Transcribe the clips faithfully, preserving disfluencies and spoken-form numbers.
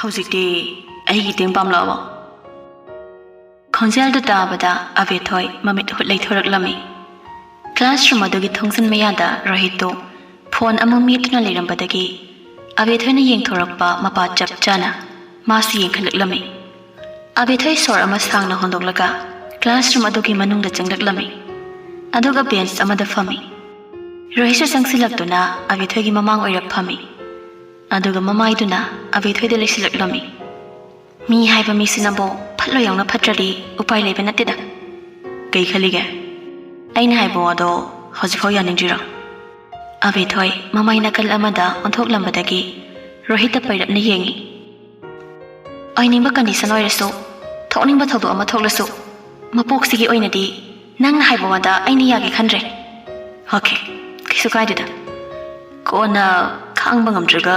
ꯍꯧꯖꯤꯛꯇꯤ ꯑꯩꯒꯤ ꯃꯇꯦꯡ ꯄꯥꯡꯂꯛꯑꯣ꯫ ꯈꯣꯟꯖꯦꯜꯗꯨ ꯇꯥꯕꯗ ꯑꯕꯦꯊꯣꯏ ꯃꯃꯤꯠ ꯍꯨꯠ ꯂꯩꯊꯣꯔꯛꯂꯝꯃꯤ꯫ ꯀ꯭ꯂꯥꯁꯔꯨꯝ ꯑꯗꯨꯒꯤ ꯊꯣꯡꯖꯤꯟ ꯃꯌꯥꯗ ꯔꯣꯍꯤꯠꯇꯨ ꯐꯣꯟ ꯑꯃ ꯃꯦꯠꯇꯨꯅ ꯂꯩꯔꯝꯕꯗꯒꯤ ꯑꯕꯦꯊꯣꯏꯅ ꯌꯦꯡꯊꯣꯔꯛꯄ ꯃꯄꯥ ꯆꯞ ꯆꯥꯅ ꯃꯥꯁꯨ ꯌꯦꯡꯈꯠꯂꯛꯂꯝꯃꯤ꯫ ꯑꯕꯦꯊꯣꯏ ꯁꯣꯔ ꯑꯃ ꯁꯥꯡꯅ ꯍꯣꯟꯗꯣꯛꯂꯒ ꯀ꯭ꯂꯥꯁꯔꯨꯝ ꯑꯗꯨꯒꯤ ꯃꯅꯨꯡꯗ ꯆꯪꯂꯛꯂꯝꯃꯤ꯫ ꯑꯗꯨꯒ ꯕꯦꯟꯆ ꯑꯃꯗ ꯐꯝꯃꯤ꯫ ꯔꯣꯍꯤꯠꯁꯨ ꯆꯪꯁꯤꯜꯂꯛꯇꯨꯅ ꯑꯕꯦꯊꯣꯏꯒꯤ ꯃꯃꯥꯡ ꯑꯣꯏꯔꯞ ꯐꯝꯃꯤ꯫ ꯑꯗꯨꯒ ꯃꯃꯥꯏꯗꯨꯅ ꯑꯕꯦꯊꯣꯏꯗ ꯂꯩꯁꯤꯜꯂꯛꯂꯝꯃꯤ꯫ ꯃꯤ ꯍꯥꯏꯕ ꯃꯤꯁꯤꯅꯕꯨ ꯐꯠꯂꯣꯏ ꯌꯥꯎꯅ ꯐꯠꯇ꯭ꯔꯗꯤ ꯎꯄꯥꯏ ꯂꯩꯕ ꯅꯠꯇꯦꯗ꯫ ꯀꯩ ꯈꯜꯂꯤꯒꯦ? ꯑꯩꯅ ꯍꯥꯏꯕ ꯋꯥꯗꯣ ꯍꯧꯖꯤꯛꯐꯥꯎ ꯌꯥꯅꯤꯡꯗ꯭ꯔꯤꯔꯣ? ꯑꯕꯦꯊꯣꯏ ꯃꯃꯥꯏ ꯅꯥꯀꯜ ꯑꯃꯗ ꯑꯣꯟꯊꯣꯛꯂꯝꯕꯗꯒꯤ ꯔꯣꯍꯤꯠꯇ ꯄꯩꯔꯞꯅ ꯌꯦꯡꯉꯤ꯫ ꯑꯣꯏꯅꯤꯡꯕ ꯀꯟꯗꯤꯁꯟ ꯑꯣꯏꯔꯁꯨ, ꯊꯣꯛꯅꯤꯡꯕ ꯊꯧꯗꯣꯛ ꯑꯃ ꯊꯣꯛꯂꯁꯨ, ꯃꯄꯣꯛꯁꯤꯒꯤ ꯑꯣꯏꯅꯗꯤ ꯅꯪꯅ ꯍꯥꯏꯕ ꯋꯥꯗ ꯑꯩꯅ ꯌꯥꯒꯦ ꯈꯟꯗ꯭ꯔꯦ꯫ ꯑꯣꯀꯦ, ꯀꯩꯁꯨ ꯀꯥꯏꯗꯦꯗ꯫ ꯀꯣꯟꯅ ꯈꯥꯡꯕ ꯉꯝꯗ꯭ꯔꯒ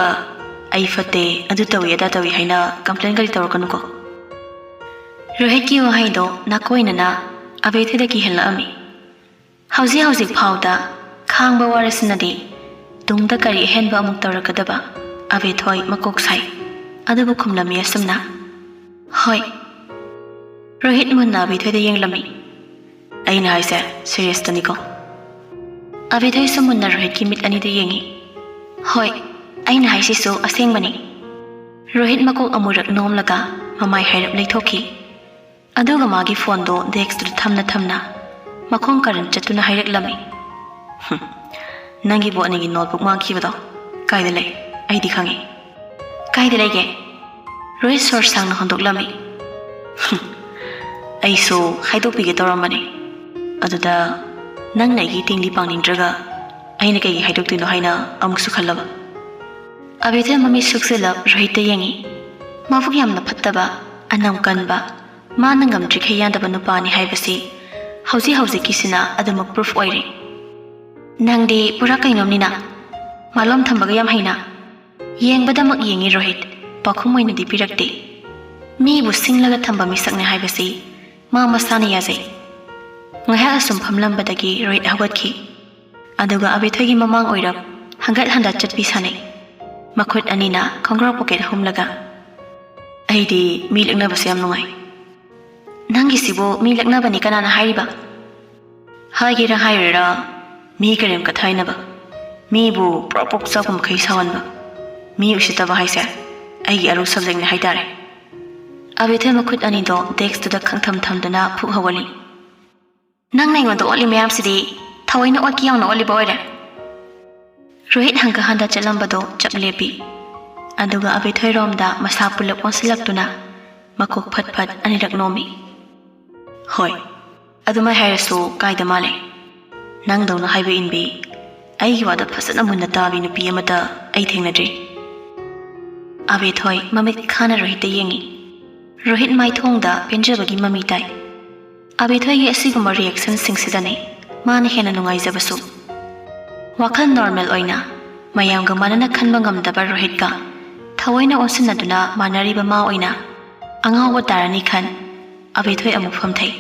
ꯑꯩ ꯐꯠꯇꯦ, ꯑꯗꯨ ꯇꯧꯏ, ꯑꯗꯥ ꯇꯧꯏ ꯍꯥꯏꯅ ꯀꯝꯄ꯭ꯂꯦꯟ ꯀꯔꯤ ꯇꯧꯔꯛꯀꯅꯨꯀꯣ꯫ ꯔꯣꯍꯤꯠꯀꯤ ꯋꯥꯍꯩꯗꯣ ꯅꯥꯀꯣꯏꯅꯅ ꯑꯕꯦꯊꯣꯏꯗ ꯀꯤꯍꯜꯂꯛꯑꯝꯃꯤ꯫ ꯍꯧꯖꯤꯛ ꯍꯧꯖꯤꯛ ꯐꯥꯎꯗ ꯈꯥꯡꯕ ꯋꯥꯔꯁꯤꯅꯗꯤ ꯇꯨꯡꯗ ꯀꯔꯤ ꯑꯍꯦꯟꯕ ꯑꯃꯨꯛ ꯇꯧꯔꯛꯀꯗꯕ? ꯑꯕꯦꯊꯣꯏ ꯃꯀꯣꯛ ꯁꯥꯏ꯫ ꯑꯗꯨꯕꯨ ꯈꯨꯝꯂꯝꯃꯤ ꯑꯁꯨꯝꯅ, "ꯍꯣꯏ꯫" ꯔꯣꯍꯤꯠ ꯃꯨꯟꯅ ꯑꯕꯦꯊꯣꯏꯗ ꯌꯦꯡꯂꯝꯃꯤ꯫ "ꯑꯩꯅ ꯍꯥꯏꯁꯦ ꯁꯤꯔꯤꯌꯁꯇꯅꯤꯀꯣ?" ꯑꯕꯦꯊꯣꯏꯁꯨ ꯃꯨꯟꯅ ꯔꯣꯍꯤꯠꯀꯤ ꯃꯤꯠ ꯑꯅꯤꯗ ꯌꯦꯡꯉꯤ꯫ "ꯍꯣꯏ, ꯑꯩꯅ ꯍꯥꯏꯁꯤꯁꯨ ꯑꯁꯦꯡꯕꯅꯤ꯫" ꯔꯣꯍꯤꯠ ꯃꯀꯣꯛ ꯑꯃꯨꯔꯛ ꯅꯣꯝꯂꯒ ꯃꯃꯥꯏ ꯍꯥꯏꯔꯞ ꯂꯩꯊꯣꯛꯈꯤ꯫ ꯑꯗꯨꯒ ꯃꯥꯒꯤ ꯐꯣꯟꯗꯣ ꯗꯦꯛꯁꯇꯨꯗ ꯊꯝꯅ ꯊꯝꯅ ꯃꯈꯣꯡ ꯀꯔꯟ ꯆꯠꯇꯨꯅ ꯍꯥꯏꯔꯛꯂꯝꯃꯤ, "ꯍꯨꯝ, ꯅꯪꯒꯤ ꯕꯣꯠꯅꯤꯒꯤ ꯅꯣꯠꯕꯨꯛ ꯃꯥꯡꯈꯤꯕꯗꯣ ꯀꯥꯏꯗ ꯂꯩ? ꯑꯩꯗꯤ ꯈꯪꯉꯤ꯫" "ꯀꯥꯏꯗ ꯂꯩꯒꯦ?" ꯔꯣꯍꯤꯠ ꯁꯣꯔ ꯁꯥꯡꯅ ꯍꯣꯟꯗꯣꯛꯂꯝꯃꯤ꯫ "ꯍꯨꯝ, ꯑꯩꯁꯨ ꯍꯥꯏꯗꯣꯛꯄꯤꯒꯦ ꯇꯧꯔꯝꯕꯅꯤ꯫ ꯑꯗꯨꯗ ꯅꯪꯅ ꯑꯩꯒꯤ ꯃꯇꯦꯡꯗꯤ ꯄꯥꯡꯅꯤꯡꯗ꯭ꯔꯒ ꯑꯩꯅ ꯀꯩꯒꯤ ꯍꯥꯏꯗꯣꯛꯇꯣꯏꯅꯣ ꯍꯥꯏꯅ ꯑꯃꯨꯛꯁꯨ ꯈꯜꯂꯕ꯫" ꯑꯕꯦꯊꯣꯏ ꯃꯃꯤꯠ ꯁꯨꯛꯆꯤꯜꯂꯞ ꯔꯣꯍꯤꯠꯇ ꯌꯦꯡꯉꯤ꯫ ꯃꯕꯨꯛ ꯌꯥꯝꯅ ꯐꯠꯇꯕ, ꯑꯅꯝ ꯀꯟꯕ, ꯃꯥꯅ ꯉꯝꯗ꯭ꯔꯤꯈꯩ ꯌꯥꯗꯕ ꯅꯨꯄꯥꯅꯤ ꯍꯥꯏꯕꯁꯤ ꯍꯧꯖꯤꯛ ꯍꯧꯖꯤꯛꯀꯤꯁꯤꯅ ꯑꯗꯨꯃꯛ ꯄ꯭ꯔꯨꯐ ꯑꯣꯏꯔꯦ꯫ "ꯅꯪꯗꯤ ꯄꯨꯔꯥ ꯀꯩꯅꯣꯝꯅꯤꯅ, ꯃꯥꯂꯣꯝ ꯊꯝꯕꯒ ꯌꯥꯝ ꯍꯩꯅ꯫ ꯌꯦꯡꯕꯗꯃꯛ ꯌꯦꯡꯉꯤ ꯔꯣꯍꯤꯠ, ꯄꯥꯎꯈꯨꯝ ꯑꯣꯏꯅꯗꯤ ꯄꯤꯔꯛꯇꯦ꯫ ꯃꯤꯕꯨ ꯁꯤꯡꯂꯒ ꯊꯝꯕ ꯃꯤꯁꯛꯅꯤ ꯍꯥꯏꯕꯁꯤ ꯃꯥ ꯃꯁꯥꯅ ꯌꯥꯖꯩ꯫" ꯉꯥꯏꯍꯥꯛ ꯑꯁꯨꯝ ꯐꯝꯂꯝꯕꯗꯒꯤ ꯔꯣꯍꯤꯠ ꯍꯧꯒꯠꯈꯤ꯫ ꯑꯗꯨꯒ ꯑꯕꯦꯊꯣꯏꯒꯤ ꯃꯃꯥꯡ ꯑꯣꯏꯔꯞ ꯍꯪꯒꯠ ꯍꯟꯗ ꯆꯠꯄꯤ ꯁꯥꯟꯅꯩ꯫ ꯃꯈꯨꯠ ꯑꯅꯤꯅ ꯈꯣꯡꯒ꯭ꯔꯥꯎ ꯄꯣꯀꯦꯠ ꯍꯨꯝꯂꯒ ꯑꯩꯗꯤ ꯃꯤ ꯂꯛꯅꯕꯁꯦ ꯌꯥꯝ ꯅꯨꯡꯉꯥꯏ꯫ ꯅꯪꯒꯤꯁꯤꯕꯨ ꯃꯤ ꯂꯛꯅꯕꯅꯤ ꯀꯅꯥꯅ ꯍꯥꯏꯔꯤꯕ? ꯍꯥꯏꯒꯦꯔꯥ ꯍꯥꯏꯔꯣꯏꯔꯥ, ꯃꯤ ꯀꯔꯦꯝ ꯀꯊꯥꯏꯅꯕ, ꯃꯤꯕꯨ ꯄ꯭ꯔꯣꯛ ꯄ꯭ꯔꯣꯛ ꯆꯥꯛꯄ ꯃꯈꯩ ꯁꯥꯎꯍꯟꯕ, ꯃꯤ ꯎꯁꯤꯠꯇꯕ ꯍꯥꯏꯁꯦ ꯑꯩꯒꯤ ꯑꯔꯨ ꯁꯕꯖꯦꯛꯅꯤ ꯍꯥꯏꯇꯥꯔꯦ꯫ ꯑꯕꯦꯊꯣꯏ ꯃꯈꯨꯠ ꯑꯅꯤꯗꯣ ꯗꯦꯛꯁꯇꯨꯗ ꯈꯪꯊꯝ ꯊꯝꯗꯨꯅ ꯐꯨꯛ ꯍꯧꯒꯠꯂꯤ꯫ "ꯅꯪꯅ ꯑꯩꯉꯣꯟꯗ ꯑꯣꯠꯂꯤ ꯃꯌꯥꯝꯁꯤꯗꯤ ꯊꯑꯣꯏꯅ ꯑꯣꯠꯀꯦ ꯌꯥꯎꯅ ꯑꯣꯠꯂꯤꯕ ꯑꯣꯏꯔꯦ?" ꯔꯣꯍꯤꯠ ꯍꯪꯒꯠ ꯍꯟꯗ ꯆꯠꯂꯝꯕꯗꯣ ꯆꯞ ꯂꯦꯞꯄꯤ꯫ ꯑꯗꯨꯒ ꯑꯕꯦꯊꯣꯏꯔꯣꯝꯗ ꯃꯁꯥ ꯄꯨꯂꯞ ꯑꯣꯟꯁꯤꯜꯂꯛꯇꯨꯅ ꯃꯀꯣꯛ ꯐꯠ ꯐꯠ ꯑꯅꯤꯔꯛ ꯅꯣꯝꯃꯤ꯫ "ꯍꯣꯏ, ꯑꯗꯨꯃꯥꯏ ꯍꯥꯏꯔꯁꯨ ꯀꯥꯏꯗ ꯃꯥꯜꯂꯦ꯫ ꯅꯪꯗꯧꯅ ꯍꯥꯏꯕ ꯏꯟꯕꯤ, ꯑꯩꯒꯤ ꯋꯥꯗ ꯐꯖꯅ ꯃꯨꯟꯅ ꯇꯥꯕꯤ ꯅꯨꯄꯤ ꯑꯃꯇ ꯑꯩ ꯊꯦꯡꯅꯗ꯭ꯔꯤ꯫" ꯑꯕꯦꯊꯣꯏ ꯃꯃꯤꯠ ꯈꯥꯅ ꯔꯣꯍꯤꯠꯇ ꯌꯦꯡꯉꯤ꯫ ꯔꯣꯍꯤꯠ ꯃꯥꯏꯊꯣꯡꯗ ꯄꯦꯟꯖꯕꯒꯤ ꯃꯃꯤ ꯇꯥꯏ꯫ ꯑꯕꯦꯊꯣꯏꯒꯤ ꯑꯁꯤꯒꯨꯝꯕ ꯔꯤꯌꯦꯛꯁꯟꯁꯤꯡꯁꯤꯗꯅꯤ ꯃꯥꯅ ꯍꯦꯟꯅ ꯅꯨꯡꯉꯥꯏꯖꯕꯁꯨ꯫ ꯋꯥꯈꯜ ꯅꯣꯔꯃꯦꯜ ꯑꯣꯏꯅ ꯃꯌꯥꯝꯒ ꯃꯥꯟꯅꯅ ꯈꯟꯕ ꯉꯝꯗꯕ ꯔꯣꯍꯤꯠꯀ ꯊꯑꯣꯏꯅ ꯑꯣꯟꯁꯤꯟꯅꯗꯨꯅ ꯃꯥꯟꯅꯔꯤꯕ ꯃꯥ ꯑꯣꯏꯅ ꯑꯉꯥꯎꯕ ꯇꯥꯔꯅꯤ ꯈꯟ ꯑꯕꯦꯊꯣꯏ ꯑꯃꯨꯛ ꯐꯝꯊꯩ꯫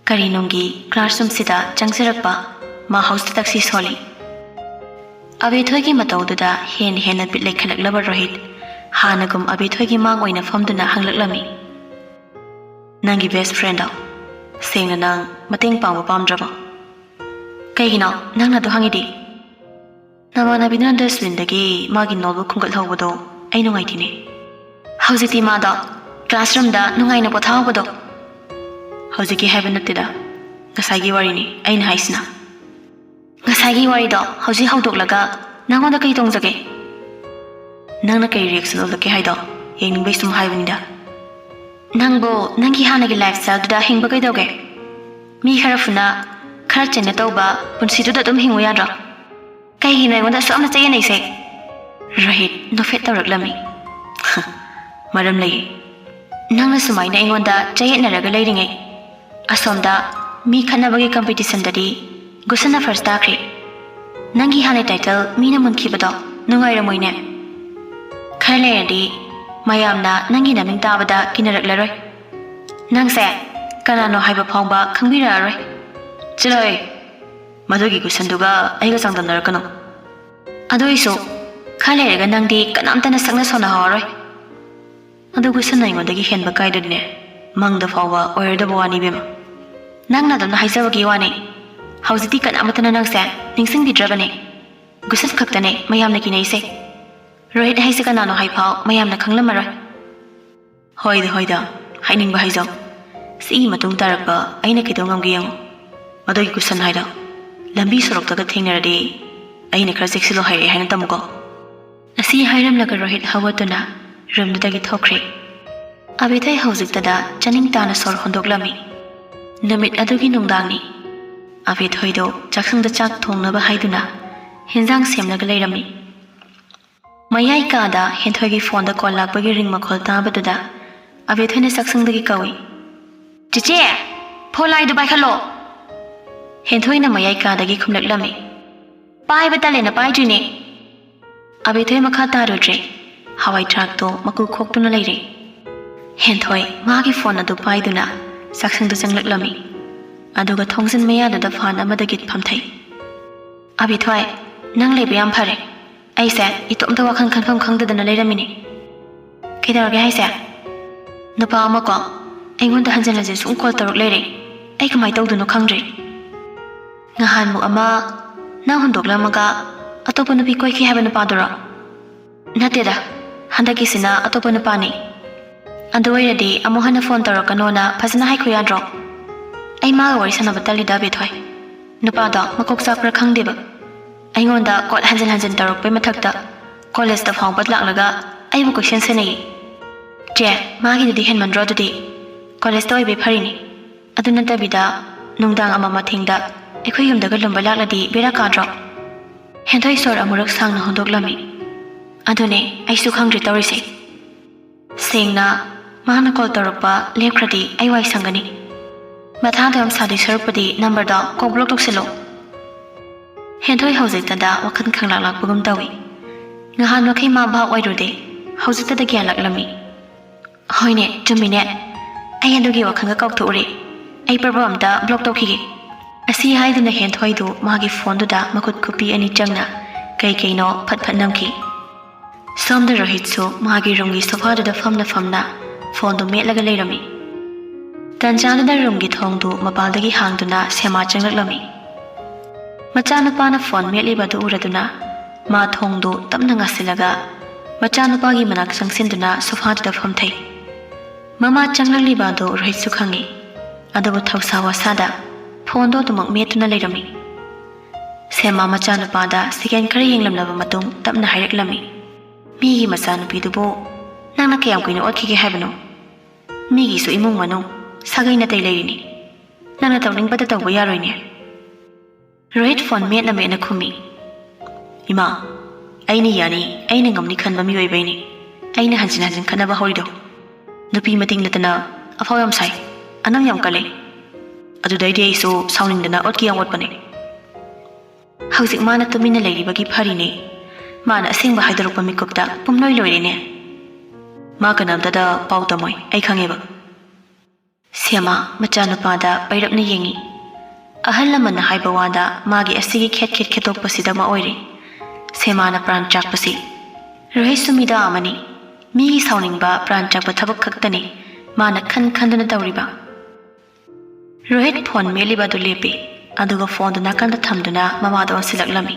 ꯀꯔꯤꯅꯨꯡꯒꯤ ꯀ꯭ꯂꯥꯁꯔꯨꯝꯁꯤꯗ ꯆꯪꯖꯔꯛꯄ ꯃꯥ ꯍꯧꯖꯤꯛꯇ ꯇꯛꯁꯤ ꯁꯣꯜꯂꯤ꯫ ꯑꯕꯦꯊꯣꯏꯒꯤ ꯃꯇꯧꯗꯨꯗ ꯍꯦꯟꯅ ꯍꯦꯟꯅ ꯕꯤꯠ ꯂꯩꯈꯠꯂꯛꯂꯕ ꯔꯣꯍꯤꯠ ꯍꯥꯟꯅꯒꯨꯝ ꯑꯕꯦꯊꯣꯏꯒꯤ ꯃꯥꯡ ꯑꯣꯏꯅ ꯐꯝꯗꯨꯅ ꯍꯪꯂꯛꯂꯝꯃꯤ꯫ "ꯅꯪꯒꯤ ꯕꯦꯁ ꯐ꯭ꯔꯦꯟꯗꯣ ꯁꯦꯡꯅ ꯅꯪ ꯃꯇꯦꯡ ꯄꯥꯡꯕ ꯄꯥꯝꯗ꯭ꯔꯕꯣ? ꯀꯩꯒꯤꯅꯣ ꯅꯪꯅ ꯑꯗꯨ ꯍꯪꯉꯤꯗꯤ? ꯅꯃꯥꯟꯅꯕꯤꯗꯨꯅ ꯗꯁꯕꯤꯟꯗꯒꯤ ꯃꯥꯒꯤ ꯅꯣꯠꯕꯨꯛ ꯈꯨꯟꯒꯠꯍꯧꯕꯗꯣ ꯑꯩ ꯅꯨꯡꯉꯥꯏꯇꯦꯅꯦ꯫" "ꯍꯧꯖꯤꯛꯇꯤ ꯃꯥꯗꯣ ꯀ꯭ꯂꯥꯁꯔꯨꯝꯗ ꯅꯨꯡꯉꯥꯏꯅ ꯄꯣꯊꯥꯍꯧꯕꯗꯣ꯫" "ꯍꯧꯖꯤꯛꯀꯤ ꯍꯥꯏꯕ ꯅꯠꯇꯦꯗ, ꯉꯁꯥꯏꯒꯤ ꯋꯥꯔꯤꯅꯤ ꯑꯩꯅ ꯍꯥꯏꯁꯤꯅ꯫" "ꯉꯁꯥꯏꯒꯤ ꯋꯥꯔꯤꯗꯣ ꯍꯧꯖꯤꯛ ꯍꯧꯗꯣꯛꯂꯒ ꯅꯪꯉꯣꯟꯗ ꯀꯩ ꯇꯣꯡꯖꯒꯦ? ꯅꯪꯅ ꯀꯩ ꯔꯤꯌꯦꯛꯁꯟ ꯎꯠꯂꯛꯀꯦ ꯍꯥꯏꯗꯣ ꯌꯦꯡꯅꯤꯡꯕꯩ ꯁꯨꯝ ꯍꯥꯏꯕꯅꯤꯗ꯫" "ꯅꯪꯕꯨ ꯅꯪꯒꯤ ꯍꯥꯟꯅꯒꯤ ꯂꯥꯏꯐ ꯁ꯭ꯇꯥꯏꯜꯗꯨꯗ ꯍꯤꯡꯕ ꯀꯩꯗꯧꯒꯦ? ꯃꯤ ꯈꯔ ꯐꯨꯅ, ꯈꯔ ꯆꯩꯅ ꯇꯧꯕ ꯄꯨꯟꯁꯤꯗꯨꯗ ꯑꯗꯨꯝ ꯍꯤꯡꯉꯨ ꯌꯥꯗ꯭ꯔꯣ? ꯀꯩꯒꯤꯅꯣ ꯑꯩꯉꯣꯟꯗ ꯑꯁꯨꯛ ꯌꯥꯝꯅ ꯆꯌꯦꯠꯅꯩꯁꯦ?" ꯔꯣꯍꯤꯠ ꯅꯣꯛꯐꯦꯠ ꯇꯧꯔꯛꯂꯝꯃꯤ꯫ "ꯃꯔꯝ ꯂꯩꯌꯦ꯫ ꯅꯪꯅ ꯁꯨꯃꯥꯏꯅ ꯑꯩꯉꯣꯟꯗ ꯆꯌꯦꯠꯅꯔꯒ ꯂꯩꯔꯤꯉꯩ, ꯑꯁꯣꯝꯗ ꯃꯤ ꯈꯠꯅꯕꯒꯤ ꯀꯝꯄꯤꯇꯤꯁꯟꯗꯗꯤ ꯒꯨꯁꯟꯅ ꯐꯥꯔꯁ ꯇꯥꯈ꯭ꯔꯦ꯫ ꯅꯪꯒꯤ ꯍꯥꯟꯅ ꯇꯥꯏꯇꯜ ꯃꯤꯅ ꯃꯨꯟꯈꯤꯕꯗꯣ ꯅꯨꯡꯉꯥꯏꯔꯝꯃꯣꯏꯅꯦ꯫ ꯈꯔ ꯂꯩꯔꯗꯤ ꯃꯌꯥꯝꯅ ꯅꯪꯒꯤ ꯅꯃꯤꯡ ꯇꯥꯕꯗ ꯀꯤꯅꯔꯛꯂꯔꯣꯏ꯫ ꯅꯪꯁꯦ ꯀꯅꯥꯅꯣ ꯍꯥꯏꯕ ꯐꯥꯎꯕ ꯈꯪꯕꯤꯔꯛꯑꯔꯣꯏ꯫" "ꯆꯠꯂꯣꯍꯦ, ꯃꯗꯨꯒꯤ ꯒꯨꯁꯟꯗꯨꯒ ꯑꯩꯒ ꯆꯥꯡꯗꯝꯅꯔꯛꯀꯅꯨ꯫" "ꯑꯗꯨ ꯑꯣꯏꯁꯨ ꯈꯔ ꯂꯩꯔꯒ ꯅꯪꯗꯤ ꯀꯅꯥꯝꯇꯅ ꯁꯛꯅ ꯁꯣꯟꯅꯍꯧꯔꯔꯣꯏ꯫" ꯑꯗꯨ ꯒꯨꯁꯟ ꯑꯩꯉꯣꯟꯗꯒꯤ ꯍꯦꯟꯕ ꯀꯥꯏꯗꯨꯅꯦ? ꯃꯪꯗ ꯐꯥꯎꯕ ꯑꯣꯏꯔꯗꯕ ꯋꯥꯅꯤ ꯏꯕꯦꯝꯃ꯫ ꯅꯪꯅ ꯑꯗꯨꯝꯅ ꯍꯥꯏꯖꯕꯒꯤ ꯋꯥꯅꯤ꯫ ꯍꯧꯖꯤꯛꯇꯤ ꯀꯅꯥꯃꯠꯇꯅ ꯅꯪꯁꯦ ꯅꯤꯡꯁꯤꯡꯕꯤꯗ꯭ꯔꯕꯅꯦ꯫ ꯒꯨꯁꯟ ꯈꯛꯇꯅꯦ ꯃꯌꯥꯝꯅ ꯀꯤꯅꯩꯁꯦ꯫ ꯔꯣꯍꯤꯠ ꯍꯥꯏꯁꯦ ꯀꯅꯥꯅꯣ ꯍꯥꯏꯐꯥꯎ ꯃꯌꯥꯝꯅ ꯈꯪꯂꯝꯃꯔꯣꯏ꯫ ꯍꯣꯏꯗ ꯍꯣꯏꯗ, ꯍꯥꯏꯅꯤꯡꯕ ꯍꯥꯏꯖꯧ꯫ ꯁꯤꯒꯤ ꯃꯇꯨꯡ ꯇꯥꯔꯛꯄ ꯑꯩꯅ ꯀꯩꯗꯧ ꯉꯝꯒꯦ ꯌꯦꯡꯉꯣ꯫ ꯃꯗꯨꯒꯤ ꯒꯨꯁꯟ ꯍꯥꯏꯗꯣ ꯂꯝꯕꯤ ꯁꯣꯔꯣꯛꯇꯒ ꯊꯦꯡꯅꯔꯗꯤ ꯑꯩꯅ ꯈꯔ ꯆꯦꯛꯁꯤꯜꯂꯣ ꯍꯥꯏꯔꯛꯑꯦ ꯍꯥꯏꯅ ꯇꯝꯃꯨꯀꯣ꯫ ꯑꯁꯤ ꯍꯥꯏꯔꯝꯂꯒ ꯔꯣꯍꯤꯠ ꯍꯧꯒꯠꯇꯨꯅ ꯔꯨꯝꯗꯨꯗꯒꯤ ꯊꯣꯛꯈ꯭ꯔꯦ꯫ ꯑꯕꯦꯊꯣꯏ ꯍꯧꯖꯤꯛꯇꯗ ꯆꯥꯅꯤꯡ ꯇꯥꯅ ꯁꯣꯔ ꯍꯣꯟꯗꯣꯛꯂꯝꯃꯤ꯫ ꯅꯨꯃꯤꯠ ꯑꯗꯨꯒꯤ ꯅꯨꯡꯗꯥꯡꯅꯤ꯫ ꯑꯕꯦꯊꯣꯏꯗꯣ ꯆꯥꯛꯁꯪꯗ ꯆꯥꯛ ꯊꯣꯡꯅꯕ ꯍꯥꯏꯗꯨꯅ ꯍꯦꯟꯖꯥꯡ ꯁꯦꯝꯂꯒ ꯂꯩꯔꯝꯃꯤ꯫ ꯃꯌꯥꯏ ꯀꯥꯗ ꯍꯦꯟꯊꯣꯏꯒꯤ ꯐꯣꯟꯗ ꯀꯣꯜ ꯂꯥꯛꯄꯒꯤ ꯔꯤꯡ ꯃꯈꯣꯜ ꯇꯥꯕꯗꯨꯗ ꯑꯕꯦꯊꯣꯏꯅ ꯆꯥꯛꯁꯪꯗꯒꯤ ꯀꯧꯏ, "ꯆꯦꯆꯦ, ꯐꯣꯟ ꯂꯥꯛꯏꯗꯨ ꯄꯥꯏꯈꯠꯂꯣ!" ꯍꯦꯟꯊꯣꯏꯅ ꯃꯌꯥꯏ ꯀꯥꯗꯒꯤ ꯈꯨꯝꯂꯛꯂꯝꯃꯤ, "ꯄꯥꯏꯕ ꯇꯜꯂꯦꯅ ꯄꯥꯏꯗ꯭ꯔꯤꯅꯦ꯫" ꯑꯕꯦꯊꯣꯏ ꯃꯈꯥ ꯇꯥꯔꯨꯗ꯭ꯔꯦ꯫ ꯍꯋꯥꯏ ꯊ꯭ꯔꯥꯛꯇꯣ ꯃꯀꯨ ꯈꯣꯛꯇꯨꯅ ꯂꯩꯔꯦ꯫ ꯍꯦꯟꯊꯣꯏ ꯃꯥꯒꯤ ꯐꯣꯟ ꯑꯗꯨ ꯄꯥꯏꯗꯨꯅ ꯆꯥꯛꯁꯪꯗ ꯆꯪꯂꯛꯂꯝꯃꯤ꯫ ꯑꯗꯨꯒ ꯊꯣꯡꯖꯤꯟ ꯃꯌꯥꯗꯨꯗ ꯐꯥꯟ ꯑꯃꯗꯒꯤ ꯐꯝꯊꯩ꯫ "ꯑꯕꯦꯊꯣꯏ, ꯅꯪ ꯂꯩꯕ ꯌꯥꯝ ꯐꯔꯦ꯫ ꯑꯩꯁꯦ ꯏꯇꯣꯝꯇ ꯋꯥꯈꯜ ꯈꯟꯐꯝ ꯈꯪꯗꯗꯅ ꯂꯩꯔꯝꯃꯤꯅꯦ꯫" "ꯀꯩꯗꯧꯔꯒꯦ ꯍꯥꯏꯁꯦ?" "ꯅꯨꯄꯥ ꯑꯃꯀꯣ ꯑꯩꯉꯣꯟꯗ ꯍꯟꯖꯤꯟ ꯍꯟꯖꯤꯟ ꯁꯨꯝ ꯀꯣꯜ ꯇꯧꯔꯛ ꯂꯩꯔꯦ꯫ ꯑꯩ ꯀꯃꯥꯏꯅ ꯇꯧꯗꯣꯏꯅꯣ ꯈꯪꯗ꯭ꯔꯦ꯫" "ꯉꯍꯥꯟꯃꯨꯛ ꯑꯃ ꯅꯪ ꯍꯨꯟꯗꯣꯛꯂꯝꯃꯒ ꯑꯇꯣꯞꯄ ꯅꯨꯄꯤ ꯀꯣꯏꯈꯤ ꯍꯥꯏꯕ ꯅꯨꯄꯥꯗꯨꯔꯣ?" "ꯅꯠꯇꯦꯗ, ꯍꯟꯗꯛꯀꯤꯁꯤꯅ ꯑꯇꯣꯞꯄ ꯅꯨꯄꯥꯅꯤ꯫" "ꯑꯗꯨ ꯑꯣꯏꯔꯗꯤ ꯑꯃꯨꯛ ꯍꯟꯅ ꯐꯣꯟ ꯇꯧꯔꯛꯀꯅꯣꯅ ꯐꯖꯅ ꯍꯥꯏꯈꯣ ꯌꯥꯗ꯭ꯔꯣ?" "ꯑꯩ ꯃꯥꯒ ꯋꯥꯔꯤ ꯁꯥꯟꯅꯕ ꯇꯜꯂꯤꯗ, ꯕꯦꯊꯣꯏ꯫ ꯅꯨꯄꯥꯗꯣ ꯃꯀꯣꯛ ꯆꯥꯛꯄ꯭ꯔꯥ ꯈꯪꯗꯦꯕ꯫ ꯑꯩꯉꯣꯟꯗ ꯀꯣꯜ ꯍꯟꯖꯤꯟ ꯍꯟꯖꯤꯟ ꯇꯧꯔꯛꯄꯩ ꯃꯊꯛꯇ ꯀꯣꯂꯦꯖꯇ ꯐꯥꯎꯕ ꯂꯥꯛꯂꯒ ꯑꯩꯕꯨ ꯀꯣꯏꯁꯦꯟ ꯁꯦꯟꯅꯩꯌꯦ꯫" "ꯆꯦ, ꯃꯥꯒꯤꯗꯨꯗꯤ ꯍꯦꯟꯃꯟꯗ꯭ꯔꯣ ꯑꯗꯨꯗꯤ? ꯀꯣꯂꯦꯖꯇ ꯑꯣꯏꯕꯩ ꯐꯔꯤꯅꯤ꯫ ꯑꯗꯨ ꯅꯠꯇꯕꯤꯗ ꯅꯨꯡꯗꯥꯡ ꯑꯃꯝ ꯑꯊꯦꯡꯗ ꯑꯩꯈꯣꯏ ꯌꯨꯝꯗꯒ ꯂꯨꯝꯕ ꯂꯥꯛꯂꯗꯤ ꯕꯦꯔꯥ ꯀꯥꯗ꯭ꯔꯣ?" ꯍꯦꯟꯊꯣꯏ ꯁꯣꯔ ꯑꯃꯨꯔꯛ ꯁꯥꯡꯅ ꯍꯣꯟꯗꯣꯛꯂꯝꯃꯤ꯫ "ꯑꯗꯨꯅꯦ ꯑꯩꯁꯨ ꯈꯪꯗ꯭ꯔꯤ ꯇꯧꯔꯤꯁꯦ꯫ ꯁꯦꯡꯅ, ꯃꯥꯅ ꯀꯣꯜ ꯇꯧꯔꯛꯄ ꯂꯦꯞꯈ꯭ꯔꯗꯤ ꯑꯩ ꯋꯥꯏ ꯁꯪꯒꯅꯤ꯫ ꯃꯊꯥꯗꯣ ꯌꯥꯝ ꯁꯥꯗꯣꯏ ꯁꯔꯨꯛꯄꯨꯗꯤ ꯅꯝꯕꯔꯗꯣ ꯀꯣꯛ ꯕ꯭ꯂꯣꯛ ꯇꯧꯁꯤꯜꯂꯣ꯫" ꯍꯦꯟꯊꯣꯏ ꯍꯧꯖꯤꯛꯇꯗ ꯋꯥꯈꯜ ꯈꯪꯂꯥꯛ ꯂꯥꯛꯄꯒꯨꯝ ꯇꯧꯏ꯫ ꯉꯍꯥꯟ ꯃꯈꯩ ꯃꯥ ꯚꯥꯞ ꯑꯣꯏꯔꯨꯗꯦ, ꯍꯧꯖꯤꯛꯇꯗ ꯒ꯭ꯌꯥꯟ ꯂꯥꯛꯂꯝꯃꯤ꯫ "ꯍꯣꯏꯅꯦ, ꯆꯨꯝꯃꯤꯅꯦ꯫ ꯑꯩ ꯑꯗꯨꯒꯤ ꯋꯥꯈꯜꯒ ꯀꯥꯎꯊꯣꯛꯎꯔꯦ꯫ ꯑꯩ ꯄ꯭ꯔꯕꯣ ꯑꯝꯇ ꯕ꯭ꯂꯣꯛ ꯇꯧꯈꯤꯒꯦ꯫" ꯑꯁꯤ ꯍꯥꯏꯗꯨꯅ ꯍꯦꯟꯊꯣꯏꯗꯨ ꯃꯥꯒꯤ ꯐꯣꯟꯗꯨꯗ ꯃꯈꯨꯠ ꯈꯨꯄꯤ ꯑꯅꯤ ꯆꯪꯅ ꯀꯩ ꯀꯩꯅꯣ ꯐꯠ ꯐꯠ ꯅꯝꯈꯤ꯫ ꯁꯣꯝꯗ ꯔꯣꯍꯤꯠꯁꯨ ꯃꯥꯒꯤ ꯔꯨꯝꯒꯤ ꯁꯣꯐꯥꯗꯨꯗ ꯐꯝꯅ ꯐꯝꯅ ꯐꯣꯟꯗꯨ ꯃꯦꯠꯂꯒ ꯂꯩꯔꯝꯃꯤ꯫ ꯇꯟꯖꯥꯗꯨꯗ ꯔꯨꯝꯒꯤ ꯊꯣꯡꯗꯨ ꯃꯄꯥꯟꯗꯒꯤ ꯍꯥꯡꯗꯨꯅ ꯁꯦꯃꯥ ꯆꯪꯂꯛꯂꯝꯃꯤ꯫ ꯃꯆꯥꯅꯨꯄꯥꯅ ꯐꯣꯟ ꯃꯦꯠꯂꯤꯕ ꯑꯗꯨ ꯎꯔꯗꯨꯅ ꯃꯥ ꯊꯣꯡꯗꯨ ꯇꯞꯅ ꯉꯥꯁꯤꯜꯂꯒ ꯃꯆꯥꯅꯨꯄꯥꯒꯤ ꯃꯅꯥꯛ ꯆꯪꯁꯤꯟꯗꯨꯅ ꯁꯣꯐꯥꯗꯨꯗ ꯐꯝꯊꯩ꯫ ꯃꯃꯥ ꯆꯪꯂꯛꯂꯤꯕ ꯑꯗꯨ ꯔꯣꯍꯤꯠꯁꯨ ꯈꯪꯏ꯫ ꯑꯗꯨꯕꯨ ꯊꯧꯁꯥ ꯋꯥꯁꯥꯗ ꯐꯣꯟꯗꯣ ꯑꯗꯨꯃꯛ ꯃꯦꯠꯇꯨꯅ ꯂꯩꯔꯝꯃꯤ꯫ ꯁꯦꯃꯥ ꯃꯆꯥꯅꯨꯄꯥꯗ ꯁꯦꯀꯦꯟ ꯈꯔ ꯌꯦꯡꯂꯝꯂꯕ ꯃꯇꯨꯡ ꯇꯞꯅ ꯍꯥꯏꯔꯛꯂꯝꯃꯤ, "ꯃꯤꯒꯤ ꯃꯆꯥꯅꯨꯄꯤꯗꯨꯕꯨ ꯅꯪꯅ ꯀꯌꯥꯝ ꯀꯨꯏꯅ ꯑꯣꯠꯈꯤꯒꯦ ꯍꯥꯏꯕꯅꯣ? ꯃꯤꯒꯤꯁꯨ ꯏꯃꯨꯡ ꯃꯅꯨꯡ, ꯁꯥꯒꯩ ꯅꯥꯇꯩ ꯂꯩꯔꯤꯅꯤ꯫ ꯅꯪꯅ ꯇꯧꯅꯤꯡꯕꯗ ꯇꯧꯕ ꯌꯥꯔꯣꯏꯅꯦ?" ꯔꯣꯍꯤꯠ ꯐꯣꯟ ꯃꯦꯠꯅ ꯃꯦꯠꯅ ꯈꯨꯝꯃꯤ, "ꯏꯃꯥ, ꯑꯩꯅ ꯌꯥꯅꯤ, ꯑꯩꯅ ꯉꯝꯅꯤ ꯈꯟꯕ ꯃꯤꯑꯣꯏꯕꯩꯅꯤ ꯑꯩꯅ ꯍꯟꯖꯤꯟ ꯍꯟꯖꯤꯟ ꯈꯠꯅꯕ ꯍꯧꯔꯤꯗꯣ꯫ ꯅꯨꯄꯤ ꯃꯇꯤꯡ ꯅꯠꯇꯅ ꯑꯐꯥꯎ ꯌꯥꯝ ꯁꯥꯏ, ꯑꯅꯝ ꯌꯥꯝ ꯀꯜꯂꯤ꯫ ꯑꯗꯨꯗꯩꯗꯤ ꯑꯩꯁꯨ ꯁꯥꯎꯅꯤꯡꯗꯅ ꯑꯣꯠꯀꯤ ꯌꯥꯝ ꯑꯣꯠꯄꯅꯦ꯫" ꯍꯧꯖꯤꯛ ꯃꯥꯅ ꯇꯨꯃꯤꯟꯅ ꯂꯩꯔꯤꯕꯒꯤ ꯐꯔꯤꯅꯦ꯫ ꯃꯥꯅ ꯑꯁꯦꯡꯕ ꯍꯥꯏꯗꯣꯔꯛꯄ ꯃꯤꯀꯨꯞꯇ ꯄꯨꯝꯂꯣꯏ ꯂꯣꯏꯔꯦꯅꯦ꯫ ꯃꯥ ꯀꯅꯥꯝꯇꯗ ꯄꯥꯎ ꯇꯝꯃꯣꯏ, ꯑꯩ ꯈꯪꯉꯦꯕ꯫ ꯁꯦꯃꯥ ꯃꯆꯥꯅꯨꯄꯥꯗ ꯄꯩꯔꯞꯅ ꯌꯦꯡꯉꯤ꯫ ꯑꯍꯜ ꯂꯃꯟꯅ ꯍꯥꯏꯕ ꯋꯥꯗ ꯃꯥꯒꯤ ꯑꯁꯤꯒꯤ ꯈꯦꯠ ꯈꯦꯠ ꯈꯦꯠꯇꯣꯛꯄꯁꯤꯗ ꯑꯃ ꯑꯣꯏꯔꯦ꯫ ꯁꯦꯃꯥꯅ ꯄ꯭ꯔꯥꯟ ꯆꯥꯛꯄꯁꯤ꯫ ꯔꯣꯍꯤꯠꯁꯨ ꯃꯤꯗꯥ ꯑꯃꯅꯤ꯫ ꯃꯤꯒꯤ ꯁꯥꯎꯅꯤꯡꯕ ꯄ꯭ꯔꯥꯟ ꯆꯥꯛꯄ ꯊꯕꯛ ꯈꯛꯇꯅꯤ ꯃꯥꯅ ꯈꯟ ꯈꯟꯗꯨꯅ ꯇꯧꯔꯤꯕ꯫ ꯔꯣꯍꯤꯠ ꯐꯣꯟ ꯃꯦꯠꯂꯤꯕ ꯑꯗꯨ ꯂꯦꯞꯄꯤ, ꯑꯗꯨꯒ ꯐꯣꯟꯗꯨ ꯅꯥꯀꯟꯗ ꯊꯝꯗꯨꯅ ꯃꯃꯥꯗ ꯑꯣꯟꯁꯤꯜꯂꯛꯂꯝꯃꯤ꯫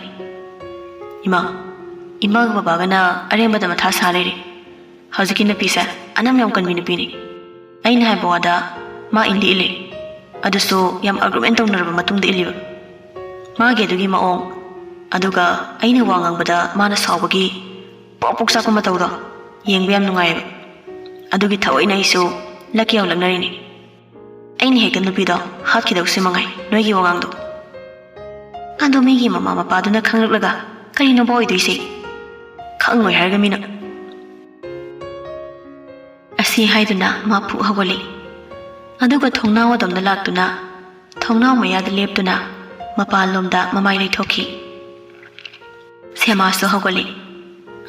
"ꯏꯃꯥ, ꯏꯃꯥꯒ ꯕꯕꯥꯒꯅ ꯑꯔꯦꯝꯕꯗ ꯃꯊꯥ ꯁꯥ ꯂꯩꯔꯤ꯫ ꯍꯧꯖꯤꯛꯀꯤ ꯅꯨꯄꯤꯁꯦ ꯑꯅꯝ ꯌꯥꯝ ꯀꯟꯕꯤ ꯅꯨꯄꯤꯅꯤ꯫ ꯑꯩꯅ ꯍꯥꯏꯕ ꯋꯥꯗ ꯃꯥ ꯏꯟꯗꯤ ꯏꯜꯂꯤ, ꯑꯗꯨꯁꯨ ꯌꯥꯝ ꯑꯥꯔꯒꯨꯃꯦꯟ ꯇꯧꯅꯔꯕ ꯃꯇꯨꯡꯗ ꯏꯜꯂꯤꯕ꯫ ꯃꯥꯒꯤ ꯑꯗꯨꯒꯤ ꯃꯑꯣꯡ, ꯑꯗꯨꯒ ꯑꯩꯅ ꯋꯥ ꯉꯥꯡꯕꯗ ꯃꯥꯅ ꯁꯥꯎꯕꯒꯤ ꯄ꯭ꯔꯣꯛ ꯄ꯭ꯔꯣꯛ ꯆꯥꯛꯄ ꯃꯇꯧꯗꯣ ꯌꯦꯡꯕ ꯌꯥꯝ ꯅꯨꯡꯉꯥꯏꯌꯦꯕ꯫ ꯑꯗꯨꯒꯤ ꯊꯑꯣꯏꯅ ꯑꯩꯁꯨ ꯂꯛꯀꯤ ꯌꯥꯝ ꯂꯛꯅꯔꯤꯅꯤ꯫ ꯑꯩꯅ ꯍꯦꯛꯇ ꯅꯨꯄꯤꯗꯣ ꯍꯥꯠꯈꯤꯗꯧꯁꯤ ꯃꯉꯥꯏ ꯅꯣꯏꯒꯤ ꯋꯥꯉꯥꯡꯗꯣ꯫ ꯑꯗꯣ ꯃꯤꯒꯤ ꯃꯃꯥ ꯃꯄꯥꯗꯨꯅ ꯈꯪꯂꯛꯂꯒ ꯀꯔꯤꯅꯣꯕ ꯑꯣꯏꯗꯣꯏꯁꯦ? ꯈꯪꯉꯣꯏ ꯍꯥꯏꯔꯒ ꯃꯤꯅ꯫" ꯑꯁꯤ ꯍꯥꯏꯗꯨꯅ ꯃꯥ ꯐꯨꯛ ꯍꯧꯒꯠꯂꯤ꯫ ꯑꯗꯨꯒ ꯊꯣꯡꯅꯥꯎ ꯑꯗꯣꯝꯗ ꯂꯥꯛꯇꯨꯅ ꯊꯣꯡꯅꯥꯎ ꯃꯌꯥꯗ ꯂꯦꯞꯇꯨꯅ ꯃꯄꯥꯟꯂꯣꯝꯗ ꯃꯃꯥꯏ ꯂꯩꯊꯣꯛꯈꯤ꯫ ꯁꯦꯃꯥꯁꯨ ꯍꯧꯒꯠꯂꯤ꯫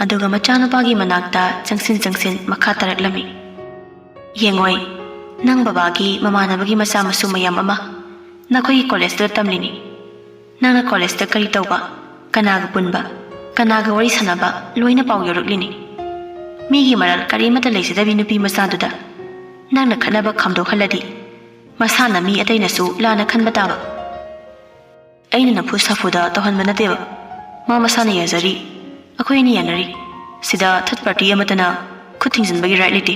ꯑꯗꯨꯒ ꯃꯆꯥꯅꯨꯄꯥꯒꯤ ꯃꯅꯥꯛꯇ ꯆꯪꯁꯤꯟ ꯆꯪꯁꯤꯟ ꯃꯈꯥ ꯇꯥꯔꯛꯂꯝꯃꯤ꯫ "ꯌꯦꯡꯉꯣꯏ, ꯅꯪ ꯕꯕꯥꯒꯤ ꯃꯃꯥꯟꯅꯕꯒꯤ ꯃꯆꯥ ꯃꯁꯨ ꯃꯌꯥꯝ ꯑꯃ ꯅꯈꯣꯏꯒꯤ ꯀꯣꯂꯦꯖꯇ ꯇꯝꯂꯤꯅꯤ꯫ ꯅꯪꯅ ꯀꯣꯂꯦꯖꯇ ꯀꯔꯤ ꯇꯧꯕ, ꯀꯅꯥꯒ ꯄꯨꯟꯕ, ꯀꯅꯥꯒ ꯋꯥꯔꯤ ꯁꯥꯟꯅꯕ ꯂꯣꯏꯅ ꯄꯥꯎ ꯌꯧꯔꯛꯂꯤꯅꯤ꯫ ꯃꯤꯒꯤ ꯃꯔꯜ ꯀꯔꯤꯃꯠꯇ ꯂꯩꯖꯗꯕꯤ ꯅꯨꯄꯤ ꯃꯆꯥꯗꯨꯗ ꯅꯪꯅ ꯈꯠꯅꯕ ꯈꯥꯝꯗꯣꯛꯍꯜꯂꯗꯤ ꯃꯁꯥꯅ ꯃꯤ ꯑꯇꯩꯅꯁꯨ ꯂꯥꯟꯅ ꯈꯟꯕ ꯇꯥꯕ꯫ ꯑꯩꯅ ꯅꯝꯐꯨ ꯁꯥꯐꯨꯗ ꯇꯧꯍꯟꯕ ꯅꯠꯇꯦꯕ꯫ ꯃꯥ ꯃꯁꯥꯅ ꯌꯥꯖꯔꯤ꯫ ꯑꯩꯈꯣꯏ ꯑꯅꯤ ꯌꯥꯅꯔꯤ꯫ ꯁꯤꯗ ꯊꯔꯠ ꯄꯥꯔꯇꯤ ꯑꯃꯠꯇꯅ ꯈꯨꯠ ꯊꯤꯡꯖꯤꯟꯕꯒꯤ ꯔꯥꯏꯠ ꯂꯩꯇꯦ꯫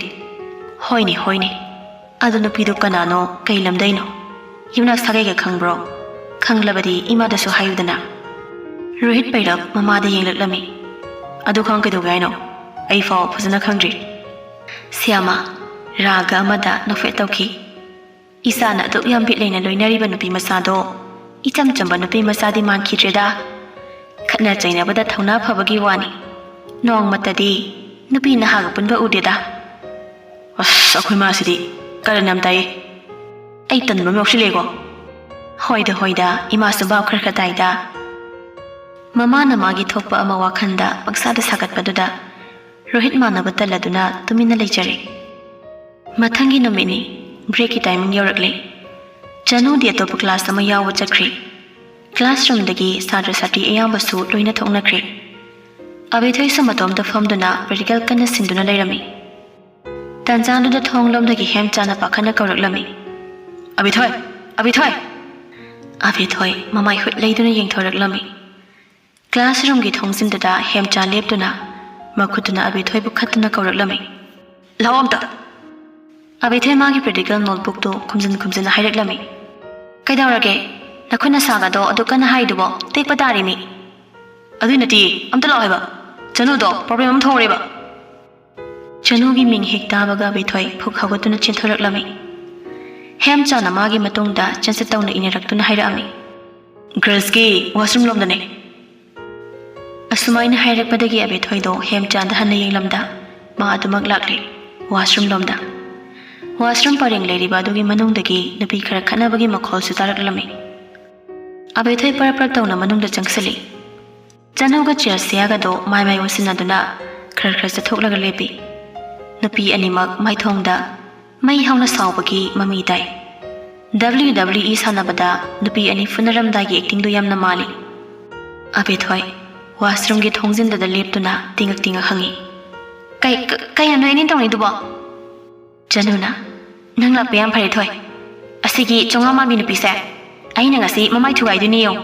ꯍꯣꯏꯅꯦ, ꯍꯣꯏꯅꯦ꯫ ꯑꯗꯨ ꯅꯨꯄꯤꯗꯨ ꯀꯅꯥꯅꯣ, ꯀꯩ ꯂꯝꯗꯩꯅꯣ? ꯌꯨꯝꯅꯥꯛ ꯁꯥꯒꯩꯒ ꯈꯪꯕ꯭ꯔꯣ? ꯈꯪꯂꯕꯗꯤ ꯏꯃꯥꯗꯁꯨ ꯍꯥꯏꯌꯨꯗꯅ꯫ ꯔꯣꯍꯤꯠ ꯄꯩꯔꯞ ꯃꯃꯥꯗ ꯌꯦꯡꯂꯛꯂꯝꯃꯤ꯫ ꯑꯗꯨ ꯈꯪ ꯀꯩꯗꯧꯒꯦ ꯍꯥꯏꯅꯣ? ꯑꯩ ꯐꯥꯎ ꯐꯖꯅ ꯈꯪꯗ꯭ꯔꯤ꯫ ꯁ꯭ꯌꯥꯃꯥ ꯔꯥꯒ ꯑꯃꯗ ꯅꯣꯛꯐꯦꯠ ꯇꯧꯈꯤ꯫ ꯏꯆꯥꯅ ꯑꯗꯨꯛ ꯌꯥꯝ ꯕꯤꯠ ꯂꯩꯅ ꯂꯣꯏꯅꯔꯤꯕ ꯅꯨꯄꯤ ꯃꯆꯥꯗꯣ ꯏꯆꯝ ꯆꯝꯕ ꯅꯨꯄꯤ ꯃꯆꯥꯗꯤ ꯃꯥꯟꯈꯤꯗ꯭ꯔꯦꯗ꯫ ꯈꯠꯅ ꯆꯩꯅꯕꯗ ꯊꯧꯅꯥ ꯐꯕꯒꯤ ꯋꯥꯅꯤ꯫ ꯅꯣꯡꯃꯇꯗꯤ ꯅꯨꯄꯤ ꯅꯍꯥꯒ ꯄꯨꯟꯕ ꯎꯗꯦꯗ꯫ ꯑꯁ, ꯑꯩꯈꯣꯏ ꯃꯥꯁꯤꯗꯤ ꯀꯔꯟ ꯌꯥꯝ ꯇꯥꯏꯌꯦ꯫ ꯑꯩ ꯇꯟꯕ ꯑꯃ ꯌꯥꯎꯁꯤꯜꯂꯦꯀꯣ꯫ ꯍꯣꯏꯗ ꯍꯣꯏꯗ, ꯏꯃꯥꯁꯨ ꯚꯥꯞ ꯈꯔ ꯈꯔ ꯇꯥꯏꯗ꯫ ꯃꯃꯥꯅ ꯃꯥꯒꯤ ꯊꯣꯛꯄ ꯑꯃ ꯋꯥꯈꯜꯗ ꯄꯪꯁꯥꯗ ꯁꯥꯒꯠꯄꯗꯨꯗ ꯔꯣꯍꯤꯠ ꯃꯥꯟꯅꯕ ꯇꯜꯂꯗꯨꯅ ꯇꯨꯃꯤꯟꯅ ꯂꯩꯖꯔꯦ꯫ ꯃꯊꯪꯒꯤ ꯅꯨꯃꯤꯠꯅꯤ꯫ ꯕ꯭ꯔꯦꯛꯀꯤ ꯇꯥꯏꯃꯤꯡ ꯌꯧꯔꯛꯂꯦ꯫ ꯆꯅꯨꯗꯤ ꯑꯇꯣꯞꯄ ꯀ꯭ꯂꯥꯁ ꯑꯃ ꯌꯥꯎꯕ ꯆꯠꯈ꯭ꯔꯦ꯫ ꯀ꯭ꯂꯥꯁꯔꯨꯝꯗꯒꯤ ꯁꯥꯇ꯭ꯔ ꯁꯥꯇ꯭ꯔꯤ ꯑꯌꯥꯝꯕꯁꯨ ꯂꯣꯏꯅ ꯊꯣꯛꯅꯈ꯭ꯔꯦ꯫ ꯑꯕꯦꯊꯣꯏꯁꯨ ꯃꯇꯣꯝꯇ ꯐꯝꯗꯨꯅ ꯄ꯭ꯔꯦꯛꯇꯤꯀꯦꯜ ꯀꯟꯅ ꯁꯤꯟꯗꯨꯅ ꯂꯩꯔꯝꯃꯤ꯫ ꯇꯟꯖꯥꯗꯨꯗ ꯊꯣꯡꯂꯣꯝꯗꯒꯤ ꯍꯦꯝꯆꯥꯅ ꯄꯥꯈꯠꯅ ꯀꯧꯔꯛꯂꯝꯃꯤ, "ꯑꯕꯦꯊꯣꯏ! ꯑꯕꯦꯊꯣꯏ!" ꯑꯕꯦꯊꯣꯏ ꯃꯃꯥꯏ ꯍꯨꯠ ꯂꯩꯗꯨꯅ ꯌꯦꯡꯊꯣꯔꯛꯂꯝꯃꯤ꯫ ꯀ꯭ꯂꯥꯁꯔꯨꯝꯒꯤ ꯊꯣꯡꯖꯤꯟꯗꯨꯗ ꯍꯦꯝꯆꯥ ꯂꯦꯞꯇꯨꯅ ꯃꯈꯨꯠꯇꯨꯅ ꯑꯕꯦꯊꯣꯏꯕꯨ ꯈꯠꯇꯨꯅ ꯀꯧꯔꯛꯂꯝꯃꯤ, "ꯂꯥꯛꯑꯣ ꯑꯝꯇ!" ꯑꯕꯦꯊꯣꯏ ꯃꯥꯒꯤ ꯄ꯭ꯔꯦꯛꯇꯤꯀꯦꯜ ꯅꯣꯠꯕꯨꯛꯇꯨ ꯈꯨꯝꯖꯤꯟ ꯈꯨꯝꯖꯤꯟꯅ ꯍꯥꯏꯔꯛꯂꯝꯃꯤ꯫ "ꯀꯩꯗꯧꯔꯒꯦ? ꯅꯈꯨꯠ ꯅꯁꯥꯒꯗꯣ ꯑꯗꯨ ꯀꯟꯅ ꯍꯥꯏꯗꯨꯕꯣ? ꯇꯦꯛꯄ ꯇꯥꯔꯦ ꯃꯤ!" "ꯑꯗꯨꯏ ꯅꯠꯇꯦ, ꯑꯝꯇ ꯂꯥꯛꯑꯣ ꯍꯥꯏꯕ꯫ ꯆꯅꯨꯗꯣ ꯄ꯭ꯔꯣꯕ꯭ꯂꯦꯝ ꯑꯃ ꯊꯣꯛꯍꯧꯔꯦꯕ꯫" ꯆꯅꯨꯒꯤ ꯃꯤꯡ ꯍꯦꯛ ꯇꯥꯕꯒ ꯑꯕꯦꯊꯣꯏ ꯐꯨꯛ ꯍꯧꯒꯠꯇꯨꯅ ꯆꯦꯟꯊꯣꯔꯛꯂꯝꯃꯤ꯫ ꯍꯦꯝꯆꯥꯅ ꯃꯥꯒꯤ ꯃꯇꯨꯡꯗ ꯆꯦꯟꯆꯠ ꯇꯧꯅ ꯏꯟꯅꯔꯛꯇꯨꯅ ꯍꯥꯏꯔꯛꯑꯝꯃꯤ, "ꯒꯔꯜꯁꯀꯤ ꯋꯥꯁꯔꯨꯝ ꯂꯣꯝꯗꯅꯦ꯫" ꯑꯁꯨꯃꯥꯏꯅ ꯍꯥꯏꯔꯛꯄꯗꯒꯤ ꯑꯕꯦꯊꯣꯏꯗꯣ ꯍꯦꯝꯆꯥꯟꯗ ꯍꯟꯅ ꯌꯦꯡꯂꯝꯗ ꯃꯥ ꯑꯗꯨꯃꯛ ꯂꯥꯛꯂꯦ, ꯋꯥꯁꯔꯨꯝ ꯂꯣꯝꯗ꯫ ꯋꯥꯁꯔꯨꯝ ꯄꯔꯦꯡ ꯂꯩꯔꯤꯕ ꯑꯗꯨꯒꯤ ꯃꯅꯨꯡꯗꯒꯤ ꯅꯨꯄꯤ ꯈꯔ ꯈꯠꯅꯕꯒꯤ ꯃꯈꯣꯜꯁꯨ ꯇꯥꯔꯛꯂꯝꯃꯤ꯫ ꯑꯕꯦꯊꯣꯏ ꯄꯔꯞ ꯄꯔꯞ ꯇꯧꯅ ꯃꯅꯨꯡꯗ ꯆꯪꯁꯤꯜꯂꯤ꯫ ꯆꯅꯨꯒ ꯆꯦꯜꯁꯤꯌꯥꯒꯗꯣ ꯃꯥꯏ ꯃꯥꯏ ꯑꯣꯟꯁꯤꯟꯅꯗꯨꯅ ꯈꯔ ꯈꯔ ꯆꯠꯊꯣꯛꯂꯒ ꯂꯦꯞꯄꯤ꯫ ꯅꯨꯄꯤ ꯑꯅꯤꯃꯛ ꯃꯥꯏꯊꯣꯡꯗ ꯃꯩ ꯍꯧꯅ ꯁꯥꯎꯕꯒꯤ ꯃꯃꯤ ꯇꯥꯏ꯫ ꯗꯕ꯭ꯂꯤꯎ ꯗꯕ꯭ꯂꯤꯎ ꯏ ꯁꯥꯟꯅꯕꯗ ꯅꯨꯄꯤ ꯑꯅꯤ ꯐꯨꯅꯔꯝꯗꯥꯏꯒꯤ ꯑꯦꯛꯇꯤꯡꯗꯨ ꯌꯥꯝꯅ ꯃꯥꯜꯂꯤ꯫ ꯑꯕꯦꯊꯣꯏ, ꯋꯥꯁꯔꯨꯝꯒꯤ ꯊꯣꯡꯖꯤꯟꯗꯨꯗ ꯂꯦꯞꯇꯨꯅ ꯇꯤꯡꯉꯛ ꯇꯤꯡꯉꯛ ꯍꯪꯉꯤ꯫ "ꯀꯩ, ꯀ-, ꯀꯩꯅꯣ ꯅꯣꯏ ꯑꯅꯤ ꯇꯧꯅꯩꯗꯨꯕꯣ?" ꯆꯅꯨꯅ, "ꯅꯪ ꯂꯥꯛꯄ ꯌꯥꯝ ꯐꯔꯦ, ꯊꯣꯏ꯫ ꯑꯁꯤꯒꯤ ꯆꯣꯉꯥ ꯃꯥꯟꯕꯤ ꯅꯨꯄꯤꯁꯦ ꯑꯩꯅ ꯉꯁꯤ ꯃꯃꯥꯏ ꯊꯨꯒꯥꯏꯗꯣꯏꯅꯦ ꯌꯦꯡꯉꯨ꯫"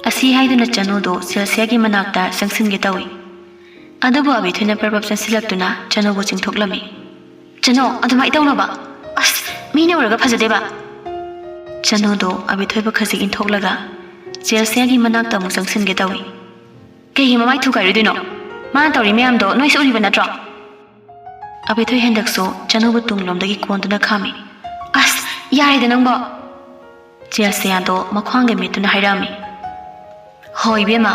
ꯑꯁꯤ ꯍꯥꯏꯗꯨꯅ ꯆꯅꯨꯗꯣ ꯆꯦꯜꯁꯤꯌꯥꯒꯤ ꯃꯅꯥꯛꯇ ꯆꯪꯁꯤꯟꯒꯦ ꯇꯧꯏ꯫ ꯑꯗꯨꯕꯨ ꯑꯕꯦꯊꯣꯏꯅ ꯄꯔꯞ ꯄꯔꯞ ꯆꯪꯁꯤꯜꯂꯛꯇꯨꯅ ꯆꯅꯨꯕꯨ ꯆꯤꯡꯊꯣꯛꯂꯝꯃꯤ꯫ "ꯆꯅꯨ, ꯑꯗꯨꯃꯥꯏꯅ ꯇꯧꯅꯣꯕ꯫ ꯑꯁ, ꯃꯤꯅ ꯎꯔꯒ ꯐꯖꯗꯦꯕ꯫" ꯆꯅꯨꯗꯣ ꯑꯕꯦꯊꯣꯏꯕꯨ ꯈꯖꯤꯛ ꯏꯟꯊꯣꯛꯂꯒ ꯆꯦꯜꯁꯤꯌꯥꯒꯤ ꯃꯅꯥꯛꯇ ꯑꯃꯨꯛ ꯆꯪꯁꯤꯟꯒꯦ ꯇꯧꯏ꯫ "ꯀꯩꯒꯤ ꯃꯃꯥꯏ ꯊꯨꯒꯥꯏꯔꯣꯏꯗꯣꯏꯅꯣ? ꯃꯥꯅ ꯇꯧꯔꯤ ꯃꯌꯥꯝꯗꯣ ꯅꯣꯏꯁꯨ ꯎꯔꯤꯕ ꯅꯠꯇ꯭ꯔꯣ?" ꯑꯕꯦꯊꯣꯏ ꯍꯟꯗꯛꯁꯨ ꯆꯅꯨꯕꯨ ꯇꯨꯡꯂꯣꯝꯗꯒꯤ ꯀꯣꯟꯗꯨꯅ ꯈꯥꯝꯃꯤ꯫ "ꯑꯁ, ꯌꯥꯔꯦꯗ ꯅꯪꯕꯣ꯫" ꯆꯦꯜꯁꯤꯌꯥꯗꯣ ꯃꯈ꯭ꯋꯥꯡꯒ ꯃꯦꯠꯇꯨꯅ ꯍꯥꯏꯔꯛꯑꯝꯃꯤ꯫ "ꯍꯣ ꯏꯕꯦꯝꯃ,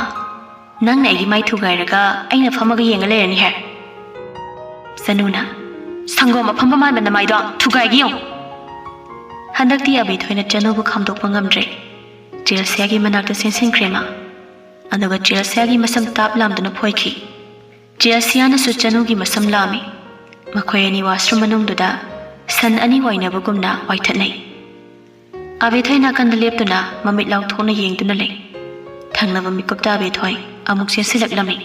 ꯅꯪꯅ ꯑꯩꯒꯤ ꯃꯥꯏ ꯊꯨꯒꯥꯏꯔꯒ ꯑꯩꯅ ꯐꯝꯃꯒ ꯌꯦꯡꯉ ꯂꯩꯔꯅꯤ ꯍꯥꯏ?" ꯆꯅꯨꯅ, "ꯁꯪꯒꯣꯝ ꯑꯐꯝꯕ ꯃꯥꯟꯕ ꯅꯃꯥꯏꯗꯣ ꯊꯨꯒꯥꯏꯒꯦ ꯌꯦꯡꯉꯨ꯫" ꯍꯟꯗꯛꯇꯤ ꯑꯕꯦꯊꯣꯏꯅ ꯆꯅꯨꯕꯨ ꯈꯥꯝꯗꯣꯛꯄ ꯉꯝꯗ꯭ꯔꯦ꯫ ꯆꯦꯜꯁꯤꯌꯥꯒꯤ ꯃꯅꯥꯛꯇ ꯆꯦꯟꯁꯤꯟꯈ꯭ꯔꯦ ꯃꯥ꯫ ꯑꯗꯨꯒ ꯆꯦꯜꯁꯤꯌꯥꯒꯤ ꯃꯁꯝ ꯇꯥꯞ ꯂꯥꯝꯗꯨꯅ ꯐꯣꯏꯈꯤ꯫ ꯆꯦꯜꯁꯤꯌꯥꯅꯁꯨ ꯆꯅꯨꯒꯤ ꯃꯁꯝ ꯂꯥꯝꯃꯤ꯫ ꯃꯈꯣꯏ ꯑꯅꯤ ꯋꯥꯁꯔꯨꯝ ꯃꯅꯨꯡꯗꯨꯗ ꯁꯟ ꯑꯅꯤ ꯋꯥꯏꯅꯕꯒꯨꯝꯅ ꯋꯥꯏꯊꯠꯅꯩ꯫ ꯑꯕꯦꯊꯣꯏ ꯅꯥꯀꯟꯗ ꯂꯦꯞꯇꯨꯅ ꯃꯃꯤꯠ ꯂꯥꯎꯊꯣꯛꯅ ꯌꯦꯡꯗꯨꯅ ꯂꯩ꯫ ꯊꯪꯅꯕ ꯃꯤꯀꯨꯞꯇ ꯑꯕꯦꯊꯣꯏ ꯑꯃꯨꯛ ꯆꯦꯟꯁꯤꯜꯂꯛꯂꯝꯃꯤ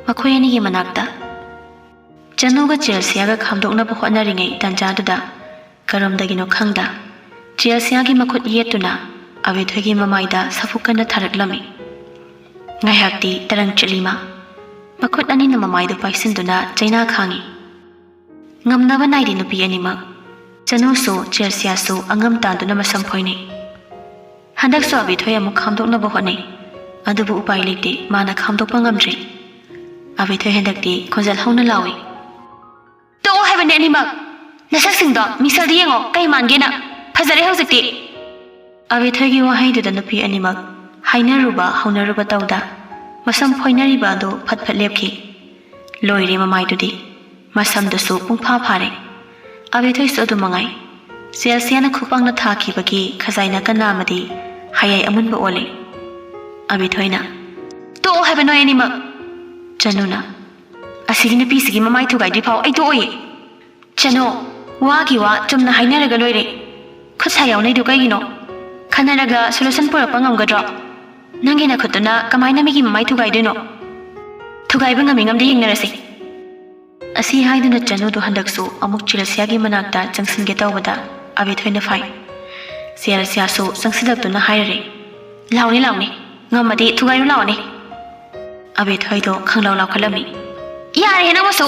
ꯃꯈꯣꯏ ꯑꯅꯤꯒꯤ ꯃꯅꯥꯛꯇ꯫ ꯆꯅꯨꯒ ꯆꯦꯜꯁꯤꯌꯥꯒ ꯈꯥꯝꯗꯣꯛꯅꯕ ꯍꯣꯠꯅꯔꯤꯉꯩ ꯇꯥꯟꯖꯥꯗꯨꯗ ꯀꯔꯣꯝꯗꯒꯤꯅꯣ ꯈꯪꯗ ꯆꯦꯜꯁꯤꯌꯥꯒꯤ ꯃꯈꯨꯠ ꯌꯦꯠꯇꯨꯅ ꯑꯕꯦꯊꯣꯏꯒꯤ ꯃꯃꯥꯏꯗ ꯁꯥꯐꯨ ꯀꯟꯅ ꯊꯥꯔꯛꯂꯝꯃꯤ꯫ ꯉꯥꯏꯍꯥꯛꯇꯤ ꯇꯔꯪ ꯆꯠꯂꯤ ꯃꯥ꯫ ꯃꯈꯨꯠ ꯑꯅꯤꯅ ꯃꯃꯥꯏꯗꯨ ꯄꯥꯏꯁꯤꯟꯗꯨꯅ ꯆꯩꯅꯥ ꯈꯥꯡꯉꯤ꯫ ꯉꯝꯅꯕ ꯅꯥꯏꯗꯦ ꯅꯨꯄꯤ ꯑꯅꯤꯃꯛ꯫ ꯆꯅꯨꯁꯨ ꯆꯦꯜꯁꯤꯌꯥꯁꯨ ꯑꯉꯝ ꯇꯥꯟꯗꯨꯅ ꯃꯁꯝ ꯐꯣꯏꯅꯩ꯫ ꯍꯟꯗꯛꯁꯨ ꯑꯕꯦꯊꯣꯏ ꯑꯃꯨꯛ ꯈꯥꯝꯗꯣꯛꯅꯕ ꯍꯣꯠꯅꯩ꯫ ꯑꯗꯨꯕꯨ ꯎꯄꯥꯏ ꯂꯩꯇꯦ, ꯃꯥꯅ ꯈꯥꯝꯗꯣꯛꯄ ꯉꯝꯗ꯭ꯔꯦ꯫ ꯑꯕꯦꯊꯣꯏ ꯍꯟꯗꯛꯇꯤ ꯈꯣꯟꯖꯦꯜ ꯍꯧꯅ ꯂꯥꯎꯏ꯫ "ꯇꯣꯛꯑꯣ ꯍꯥꯏꯕꯅꯦ ꯑꯅꯤꯃꯛ꯫ ꯅꯁꯛꯁꯤꯡꯗꯣ ꯃꯤꯡꯁꯦꯜꯗ ꯌꯦꯡꯉꯣ, ꯀꯩ ꯃꯥꯟꯒꯦꯅ꯫ ꯐꯖꯔꯦ ꯍꯧꯖꯤꯛꯇꯤ꯫" ꯑꯕꯦꯊꯣꯏꯒꯤ ꯋꯥꯍꯩꯗꯨꯗ ꯅꯨꯄꯤ ꯑꯅꯤꯃꯛ ꯍꯥꯏꯅꯔꯨꯕ ꯍꯧꯅꯔꯨꯕ ꯇꯧꯗ ꯃꯁꯝ ꯐꯣꯏꯅꯔꯤꯕ ꯑꯗꯨ ꯐꯠ ꯐꯠ ꯂꯦꯞꯈꯤ꯫ ꯂꯣꯏꯔꯦ ꯃꯃꯥꯏꯗꯨꯗꯤ꯫ ꯃꯁꯝꯗꯨꯁꯨ ꯄꯨꯡꯐꯥ ꯐꯥꯔꯦ꯫ ꯑꯕꯦꯊꯣꯏꯁꯨ ꯑꯗꯨ ꯃꯉꯥꯏ꯫ ꯆꯦꯜꯁꯤꯌꯥꯅ ꯈꯨꯄꯥꯛꯅ ꯊꯥꯈꯤꯕꯒꯤ ꯈꯖꯥꯏ ꯅꯥꯀꯟ ꯅꯥꯝꯃꯗꯤ ꯍꯌꯥꯏ ꯑꯃꯨꯟꯕ ꯑꯣꯜꯂꯦ꯫ ꯑꯕꯦꯊꯣꯏꯅ, "ꯇꯣꯛꯑꯣ ꯍꯥꯏꯕ ꯅꯣꯏ ꯑꯅꯤꯃꯛ꯫" ꯆꯅꯨꯅ, "ꯑꯁꯤꯒꯤ ꯅꯨꯄꯤꯁꯤꯒꯤ ꯃꯃꯥꯏ ꯊꯨꯒꯥꯏꯗ꯭ꯔꯤ ꯐꯥꯎ ꯑꯩ ꯇꯣꯛꯑꯣꯏꯌꯦ꯫" "ꯆꯅꯨ, ꯋꯥꯒꯤ ꯋꯥ ꯆꯨꯝꯅ ꯍꯥꯏꯅꯔꯒ ꯂꯣꯏꯔꯦ꯫ ꯈꯨꯠ ꯁꯥ ꯌꯥꯎꯅꯩꯗꯨ ꯀꯩꯒꯤꯅꯣ? ꯈꯟꯅꯔꯒ solution ꯄꯨꯔꯛꯄ ꯉꯝꯒꯗ꯭ꯔꯣ?" "ꯅꯪꯒꯤ ꯅꯈꯨꯠꯇꯨꯅ ꯀꯃꯥꯏꯅ ꯃꯤꯒꯤ ꯃꯃꯥꯏ ꯊꯨꯒꯥꯏꯗꯣꯏꯅꯣ? ꯊꯨꯒꯥꯏꯕ ꯉꯝꯃꯤ ꯉꯝꯗꯦ ꯌꯦꯡꯅꯔꯁꯤ꯫" ꯑꯁꯤ ꯍꯥꯏꯗꯨꯅ ꯆꯅꯨꯗꯨ ꯍꯟꯗꯛꯁꯨ ꯑꯃꯨꯛ ꯆꯦꯜꯁꯤꯌꯥꯒꯤ ꯃꯅꯥꯛꯇ ꯆꯪꯁꯤꯟꯒꯦ ꯇꯧꯕꯗ ꯑꯕꯦꯊꯣꯏꯅ ꯐꯥꯏ꯫ ꯆꯦꯜꯁꯤꯌꯥꯁꯨ ꯆꯪꯁꯤꯜꯂꯛꯇꯨꯅ ꯍꯥꯏꯔꯔꯦ, "ꯂꯥꯎꯅꯦ, ꯂꯥꯎꯅꯦ, ꯉꯝꯃꯗꯤ ꯊꯨꯒꯥꯏꯔꯨ ꯂꯥꯎꯅꯦ꯫" ꯑꯕꯦꯊꯣꯏꯗꯣ ꯈꯪꯂꯥꯎ ꯂꯥꯎꯈꯠꯂꯝꯃꯤ꯫ "ꯌꯥꯔꯦꯍꯦ ꯅꯪꯃꯁꯨ!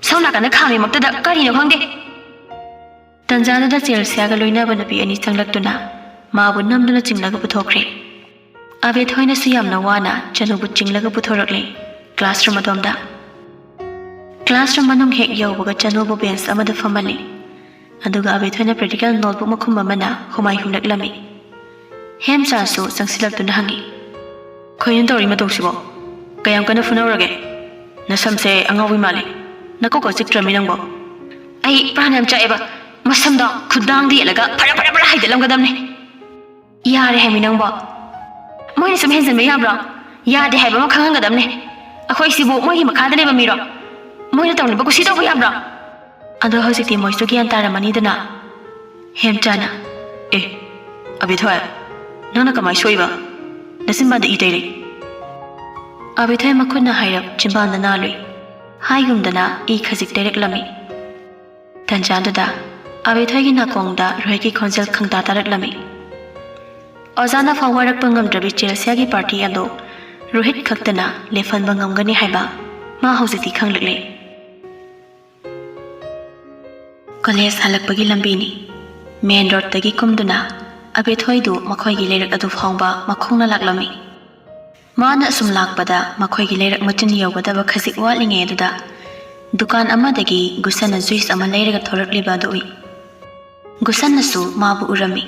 ꯁꯣꯝ ꯅꯥꯀꯟꯗ ꯈꯥꯝꯃꯤꯃꯛꯇꯗ ꯀꯔꯤꯅꯣ ꯈꯪꯗꯦ!" ꯇꯟꯖꯥꯗꯨꯗ ꯆꯦꯜꯁꯤꯌꯥꯒ ꯂꯣꯏꯅꯕ ꯅꯨꯄꯤ ꯑꯅꯤ ꯆꯪꯂꯛꯇꯨꯅ ꯃꯥꯕꯨ ꯅꯝꯗꯨꯅ ꯆꯤꯡꯂꯒ ꯄꯨꯊꯣꯛꯈ꯭ꯔꯦ꯫ ꯑꯕꯦꯊꯣꯏꯅꯁꯨ ꯌꯥꯝꯅ ꯋꯥꯅ ꯆꯅꯨꯕꯨ ꯆꯤꯡꯂꯒ ꯄꯨꯊꯣꯔꯛꯂꯦ classroom ꯑꯗꯣꯝꯗ꯫ Classroom ꯃꯅꯨꯡ ꯍꯦꯛ ꯌꯧꯕꯒ ꯆꯅꯨꯕꯨ bench ꯑꯃꯗ ꯐꯝꯍꯜꯂꯤ꯫ ꯑꯗꯨꯒ ꯑꯕꯦꯊꯣꯏꯅ practical notebook ꯃꯈꯨꯝ ꯑꯃꯅ ꯍꯨꯃꯥꯏ ꯍꯨꯝꯂꯛꯂꯝꯃꯤ꯫ ꯍꯦꯝꯆꯥꯁꯨ ꯆꯪꯁꯤꯜꯂꯛꯇꯨꯅ ꯍꯪꯉꯤ, "ꯀꯩꯅꯣ ꯇꯧꯔꯤ ꯃꯇꯧꯁꯤꯕꯣ? ꯀꯌꯥꯝ ꯀꯟꯅ ꯐꯨꯅꯧꯔꯒꯦ? ꯅꯁꯝꯁꯦ ꯑꯉꯥꯎꯕꯤ ꯃꯥꯜꯂꯤ꯫ ꯅꯀꯣꯛꯀ ꯆꯤꯛꯇ꯭ꯔꯃꯤ ꯅꯪꯕꯣ?" "ꯑꯩ ꯄ꯭ꯔꯥꯟ ꯌꯥꯝ ꯆꯥꯛꯑꯦꯕ꯫ ꯃꯁꯝꯗꯣ ꯈꯨꯗꯥꯡꯗ ꯌꯦꯠꯂꯒ ꯐꯔ ꯐꯔ ꯐꯔ ꯍꯥꯏꯗꯠꯂꯝꯒꯗꯕꯅꯤ꯫" "ꯌꯥꯔꯦ ꯍꯥꯏꯃꯤ ꯅꯪꯕꯣ꯫ ꯃꯣꯏꯅ ꯁꯨꯝ ꯍꯦꯟꯖꯟꯕ ꯌꯥꯕ꯭ꯔꯣ? ꯌꯥꯗꯦ ꯍꯥꯏꯕ ꯑꯃ ꯈꯪꯍꯟꯒꯗꯕꯅꯤ꯫ ꯑꯩꯈꯣꯏꯁꯤꯕꯨ ꯃꯣꯏꯒꯤ ꯃꯈꯥꯗ ꯂꯩꯕ ꯃꯤꯔꯣ? ꯃꯣꯏꯅ ꯇꯧꯅꯤꯡꯕ ꯀꯨꯁꯤ ꯇꯧꯕ ꯌꯥꯕ꯭ꯔꯣ?" "ꯑꯗꯣ ꯍꯧꯖꯤꯛꯇꯤ ꯃꯣꯏꯁꯨ ꯒ꯭ꯌꯥꯟ ꯇꯥꯔꯝꯃꯅꯤꯗꯅ꯫" ꯍꯦꯝꯆꯥꯅ, "ꯑꯦ, ꯑꯕꯦꯊꯣꯏ, ꯅꯪꯅ ꯀꯃꯥꯏ ꯁꯣꯛꯏꯕ? ꯅꯆꯤꯟꯕꯥꯟꯗ ꯏ ꯇꯩꯔꯦ꯫" ꯑꯕꯦꯊꯣꯏ ꯃꯈꯨꯠꯅ ꯍꯥꯏꯔꯞ ꯆꯤꯟꯕꯥꯟꯗ ꯅꯥꯜꯂꯨꯏ꯫ ꯍꯥꯏꯒꯨꯝꯗꯅ ꯏ ꯈꯖꯤꯛ ꯇꯩꯔꯛꯂꯝꯃꯤ꯫ ꯇꯟꯖꯥꯗꯨꯗ ꯑꯕꯦꯊꯣꯏꯒꯤ ꯅꯥꯀꯣꯡꯗ ꯔꯣꯍꯤꯠꯀꯤ ꯈꯣꯟꯖꯦꯜ ꯈꯪꯇꯥ ꯇꯥꯔꯛꯂꯝꯃꯤ꯫ ꯑꯣꯖꯥꯅ ꯐꯥꯎ ꯋꯥꯔꯛꯄ ꯉꯝꯗ꯭ꯔꯕꯤ ꯆꯦꯜꯁꯤꯌꯥꯒꯤ party ꯑꯗꯨ ꯔꯣꯍꯤꯠ ꯈꯛꯇꯅ ꯂꯦꯞꯍꯟꯕ ꯉꯝꯒꯅꯤ ꯍꯥꯏꯕ ꯃꯥ ꯍꯧꯖꯤꯛꯇꯤ ꯈꯪꯂꯛꯂꯦ꯫ College ꯍꯜꯂꯛꯄꯒꯤ ꯂꯝꯕꯤꯅꯤ꯫ Main roadꯇꯒꯤ ꯀꯨꯝꯗꯨꯅ ꯑꯕꯦꯊꯣꯏꯗꯨ ꯃꯈꯣꯏꯒꯤ ꯂꯩꯔꯛ ꯑꯗꯨ ꯐꯥꯎꯕ ꯃꯈꯣꯡꯅ ꯂꯥꯛꯂꯝꯃꯤ꯫ ꯃꯥꯅ ꯑꯁꯨꯝ ꯂꯥꯛꯄꯗ ꯃꯈꯣꯏꯒꯤ ꯂꯩꯔꯛ ꯃꯆꯤꯟ ꯌꯧꯒꯗꯕ ꯈꯖꯤꯛ ꯋꯥꯠꯂꯤꯉꯩ ꯑꯗꯨꯗ ꯗꯨꯀꯥꯟ ꯑꯃꯗꯒꯤ ꯒꯨꯁꯟꯅ juice ꯑꯃ ꯂꯩꯔꯒ ꯊꯣꯔꯛꯂꯤꯕ ꯑꯗꯨ ꯎꯏ꯫ ꯒꯨꯁꯟꯅꯁꯨ ꯃꯥꯕꯨ ꯎꯔꯝꯃꯤ꯫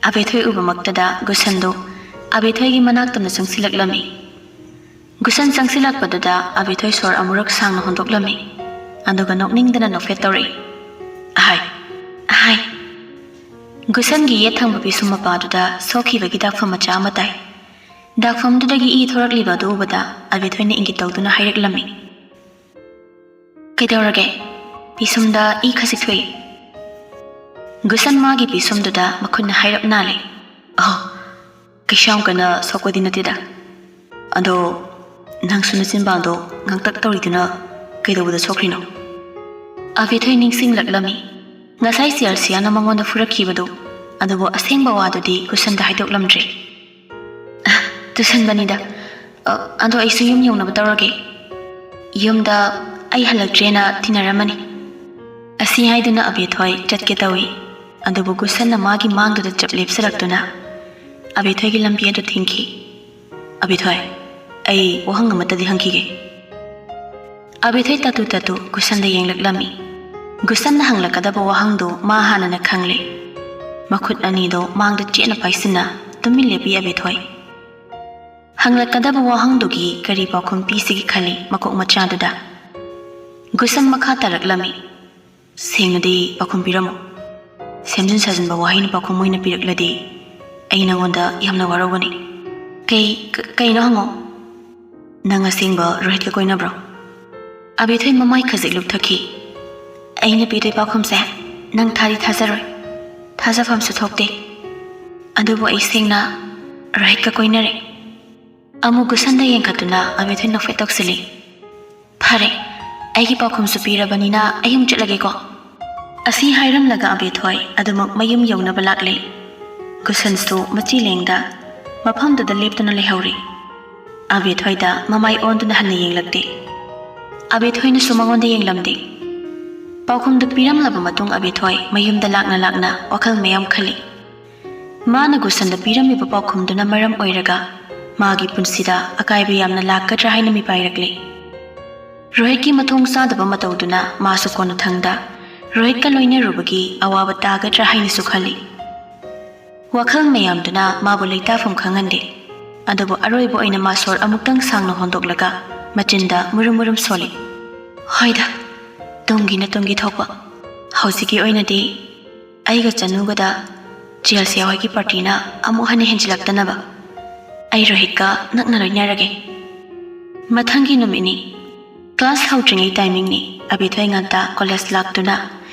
ꯑꯕꯦꯊꯣꯏ ꯎꯕꯃꯛꯇꯗ ꯒꯨꯁꯟꯗꯨ ꯑꯕꯦꯊꯣꯏꯒꯤ ꯃꯅꯥꯛꯇꯝꯅ ꯆꯪꯁꯤꯜꯂꯛꯂꯝꯃꯤ꯫ ꯒꯨꯁꯟ ꯆꯪꯁꯤꯜꯂꯛꯄꯗꯨꯗ ꯑꯕꯦꯊꯣꯏ ꯁꯣꯔ ꯑꯃꯨꯔꯛ ꯁꯥꯡꯅ ꯍꯣꯟꯗꯣꯛꯂꯝꯃꯤ꯫ ꯑꯗꯨꯒ ꯅꯣꯛꯅꯤꯡꯗꯅ ꯅꯣꯛꯐꯦꯠ ꯇꯧꯔꯛꯏ꯫ "ꯑꯍꯥꯏ, ꯑꯍꯥꯏ!" ꯒꯨꯁꯟꯒꯤ ꯌꯦꯠ ꯊꯪꯕ ꯄꯤꯁꯨꯝ ꯃꯄꯥꯗꯨꯗ ꯁꯣꯛꯈꯤꯕꯒꯤ ꯗꯥꯛꯐꯝ ꯃꯆꯥ ꯑꯃ ꯇꯥꯏ꯫ ꯗꯥꯛꯐꯝꯗꯨꯗꯒꯤ ꯏ ꯊꯣꯔꯛꯂꯤꯕ ꯑꯗꯨ ꯎꯕꯗ ꯑꯕꯦꯊꯣꯏꯅ ꯏꯪꯒꯤꯠ ꯇꯧꯗꯨꯅ ꯍꯥꯏꯔꯛꯂꯝꯃꯤ, "ꯀꯩꯗꯧꯔꯒꯦ? ꯄꯤꯁꯨꯝꯗ ꯏ ꯈꯖꯤꯛ ꯊꯣꯛꯏ꯫" ꯒꯨꯁꯟ ꯃꯥꯒꯤ ꯄꯤꯁꯨꯝꯗꯨꯗ ꯃꯈꯨꯠꯅ ꯍꯥꯏꯔꯞ ꯅꯥꯜꯂꯤ꯫ "ꯑꯣ, ꯀꯩꯁꯨ ꯌꯥꯝ ꯀꯟꯅ ꯁꯣꯛꯄꯗꯤ ꯅꯠꯇꯦꯗ꯫ ꯑꯗꯣ ꯅꯪꯁꯨ ꯅꯆꯤꯟꯕꯥꯜꯗꯣ ꯉꯥꯡꯇꯛ ꯇꯧꯔꯤꯗꯨꯅ ꯀꯩꯗꯧꯕꯗ ꯁꯣꯛꯈ꯭ꯔꯤꯅꯣ? ꯑꯕꯦꯊꯣꯏ ꯅꯤꯡꯁꯤꯡꯂꯛꯂꯝꯃꯤ꯫ ꯉꯁꯥꯏ ꯁꯤꯌꯥꯔꯁꯤꯌꯥꯅ ꯃꯉꯣꯟꯗ ꯐꯨꯔꯛꯈꯤꯕꯗꯨ, ꯑꯗꯨꯕꯨ ꯑꯁꯦꯡꯕ ꯋꯥꯗꯨꯗꯤ ꯒꯨꯁꯟꯗ ꯍꯥꯏꯗꯣꯛꯂꯝꯗ꯭ꯔꯦ꯫ "ꯑ, ꯇꯨꯁꯟꯕꯅꯤꯗ꯫ ꯑ, ꯑꯗꯣ ꯑꯩꯁꯨ ꯌꯨꯝ ꯌꯧꯅꯕ ꯇꯧꯔꯒꯦ꯫ ꯌꯨꯝꯗ ꯑꯩ ꯍꯜꯂꯛꯇ꯭ꯔꯦꯅ ꯇꯤꯟꯅꯔꯝꯃꯅꯤ"꯫ ꯑꯁꯤ ꯍꯥꯏꯗꯨꯅ ꯑꯕꯦꯊꯣꯏ ꯆꯠꯀꯦ ꯇꯧꯏ꯫ ꯑꯗꯨꯕꯨ ꯒꯨꯁꯟꯅ ꯃꯥꯒꯤ ꯃꯥꯡꯗꯨꯗ ꯆꯞ ꯂꯦꯞꯁꯤꯜꯂꯛꯇꯨꯅ ꯑꯕꯦꯊꯣꯏꯒꯤ ꯂꯝꯕꯤ ꯑꯗꯨ ꯊꯤꯡꯈꯤ꯫ "ꯑꯕꯦꯊꯣꯏ, ꯑꯩ ꯋꯥꯍꯪ ꯑꯃꯠꯇꯗꯤ ꯍꯪꯈꯤꯒꯦ"꯫ ꯑꯕꯦꯊꯣꯏ ꯇꯥꯇꯨ ꯇꯥꯇꯨ ꯒꯨꯁꯟꯗ ꯌꯦꯡꯂꯛꯂꯝꯃꯤ꯫ ꯒꯨꯁꯟꯅ ꯍꯪꯂꯛꯀꯗꯕ ꯋꯥꯍꯪꯗꯨ ꯃꯥ ꯍꯥꯟꯅꯅ ꯈꯪꯂꯦ꯫ ꯃꯈꯨꯠ ꯑꯅꯤꯗꯣ ꯃꯥꯡꯗ ꯆꯦꯠꯅ ꯄꯥꯏꯁꯤꯟꯅ ꯇꯨꯃꯤꯟ ꯂꯦꯞꯄꯤ ꯑꯕꯦꯊꯣꯏ꯫ ꯍꯪꯂꯛꯀꯗꯕ ꯋꯥꯍꯪꯗꯨꯒꯤ ꯀꯔꯤ ꯄꯥꯎꯈꯨꯝ ꯄꯤꯁꯤꯒꯦ ꯈꯜꯂꯤ ꯃꯀꯣꯛ ꯃꯆꯥꯗꯨꯗ꯫ ꯒꯨꯁꯟ ꯃꯈꯥ ꯇꯥꯔꯛꯂꯝꯃꯤ꯫ "ꯁꯦꯡꯅꯗꯤ ꯄꯥꯎꯈꯨꯝ ꯄꯤꯔꯝꯃꯨ꯫ ꯁꯦꯝꯖꯤꯟ ꯁꯥꯖꯤꯟꯕ ꯋꯥꯍꯩꯅ ꯄꯥꯎꯈꯨꯝ ꯑꯣꯏꯅ ꯄꯤꯔꯛꯂꯗꯤ ꯑꯩ ꯅꯉꯣꯟꯗ ꯌꯥꯝꯅ ꯋꯥꯔꯧꯒꯅꯤ"꯫ "ꯀꯩ, ꯀ-, ꯀꯩꯅꯣ ꯍꯪꯉꯣ"꯫ "ꯅꯪ ꯑꯁꯦꯡꯕ ꯔꯣꯍꯤꯠꯀ ꯀꯣꯏꯅꯕ꯭ꯔꯣ?" ꯑꯕꯦꯊꯣꯏ ꯃꯃꯥꯏ ꯈꯖꯤꯛ ꯂꯨꯞꯊꯈꯤ꯫ "ꯑꯩꯅ ꯄꯤꯗꯣꯏ ꯄꯥꯎꯈꯨꯝꯁꯦ ꯅꯪ ꯊꯥꯗꯤ ꯊꯥꯖꯔꯣꯏ, ꯊꯥꯖꯐꯝꯁꯨ ꯊꯣꯛꯇꯦ꯫ ꯑꯗꯨꯕꯨ ꯑꯩ ꯁꯦꯡꯅ ꯔꯣꯍꯤꯠꯀ ꯀꯣꯏꯅꯔꯦ"꯫ ꯑꯃꯨꯛ ꯒꯨꯁꯟꯗ ꯌꯦꯡꯈꯠꯇꯨꯅ ꯑꯕꯦꯊꯣꯏ ꯅꯣꯛꯐꯦꯠ ꯇꯧꯁꯤꯜꯂꯤ꯫ "ꯐꯔꯦ, ꯑꯩꯒꯤ ꯄꯥꯎꯈꯨꯝꯁꯨ ꯄꯤꯔꯕꯅꯤꯅ ꯑꯩ ꯑꯃꯨꯛ ꯆꯠꯂꯒꯦꯀꯣ"꯫ ꯑꯁꯤ ꯍꯥꯏꯔꯝꯂꯒ ꯑꯕꯦꯊꯣꯏ ꯑꯗꯨꯃꯛ ꯃꯌꯨꯝ ꯌꯧꯅꯕ ꯂꯥꯛꯂꯦ꯫ ꯒꯨꯁꯟꯁꯨ ꯃꯆꯤ ꯂꯦꯡꯗ ꯃꯐꯝꯗꯨꯗ ꯂꯦꯞꯇꯨꯅ ꯂꯩꯍꯧꯔꯦ꯫ ꯑꯕꯦꯊꯣꯏꯗ ꯃꯃꯥꯏ ꯑꯣꯟꯗꯨꯅ ꯍꯟꯅ ꯌꯦꯡꯂꯛꯇꯦ꯫ ꯑꯕꯦꯊꯣꯏꯅꯁꯨ ꯃꯉꯣꯟꯗ ꯌꯦꯡꯂꯝꯗꯦ꯫ ꯄꯥꯎꯈꯨꯝꯗꯨ ꯄꯤꯔꯝꯂꯕ ꯃꯇꯨꯡ ꯑꯕꯦꯊꯣꯏ ꯃꯌꯨꯝꯗ ꯂꯥꯛꯅ ꯂꯥꯛꯅ ꯋꯥꯈꯜ ꯃꯌꯥꯝ ꯈꯜꯂꯤ꯫ ꯃꯥꯅ ꯒꯨꯁꯟꯗ ꯄꯤꯔꯝꯃꯤꯕ ꯄꯥꯎꯈꯨꯝꯗꯨꯅ ꯃꯔꯝ ꯑꯣꯏꯔꯒ ꯃꯥꯒꯤ ꯄꯨꯟꯁꯤꯗ ꯑꯀꯥꯏꯕ ꯌꯥꯝꯅ ꯂꯥꯛꯀꯗ꯭ꯔꯥ ꯍꯥꯏꯅ ꯃꯤꯄꯥꯏꯔꯛꯂꯤ꯫ ꯔꯣꯍꯤꯠꯀꯤ ꯃꯊꯣꯡ ꯆꯥꯗꯕ ꯃꯇꯧꯗꯨꯅ ꯃꯥꯁꯨ ꯀꯣꯟꯅꯊꯪꯗ ꯔꯣꯍꯤꯠꯀ ꯂꯣꯏꯅꯔꯨꯕꯒꯤ ꯑꯋꯥꯕ ꯇꯥꯒꯗ꯭ꯔꯥ ꯍꯥꯏꯅꯁꯨ ꯈꯜꯂꯤ꯫ ꯋꯥꯈꯜ ꯃꯌꯥꯝꯗꯨꯅ ꯃꯥꯕꯨ ꯂꯩꯇꯥꯐꯝ ꯈꯪꯍꯟꯗꯦ꯫ ꯑꯗꯨꯕꯨ ꯑꯔꯣꯏꯕ ꯑꯣꯏꯅ ꯃꯥ ꯁꯣꯔ ꯑꯃꯨꯛꯇꯪ ꯁꯥꯡꯅ ꯍꯣꯟꯗꯣꯛꯂꯒ ꯃꯆꯤꯟꯗ ꯃꯨꯔꯨꯝ ꯃꯨꯔꯨꯝ ꯁꯣꯜꯂꯤ꯫ "ꯍꯣꯏꯗ, ꯇꯨꯡꯒꯤꯅ ꯇꯨꯡꯒꯤ ꯊꯣꯛꯄ꯫ ꯍꯧꯖꯤꯛꯀꯤ ꯑꯣꯏꯅꯗꯤ ꯑꯩꯒ ꯆꯅꯨꯒꯗ ꯖꯦꯜꯁꯤꯌꯥ ꯍꯣꯏꯒꯤ ꯄꯥꯔꯇꯤꯅ ꯑꯃꯨꯛ ꯍꯟꯅ ꯍꯦꯟꯖꯤꯜꯂꯛꯇꯅꯕ ꯑꯩ ꯔꯣꯍꯤꯠꯀ ꯅꯛꯅ ꯂꯣꯏꯅꯔꯒꯦ"꯫ ꯃꯊꯪꯒꯤ ꯅꯨꯃꯤꯠꯅꯤ꯫ ꯀ꯭ꯂꯥꯁ ꯍꯧꯗ꯭ꯔꯤꯉꯩ ꯇꯥꯏꯃꯤꯡꯅꯤ꯫ ꯑꯕꯦꯊꯣꯏ ꯉꯟꯇꯥ ꯀꯣꯂꯦꯖ ꯂꯥꯛꯇꯨꯅ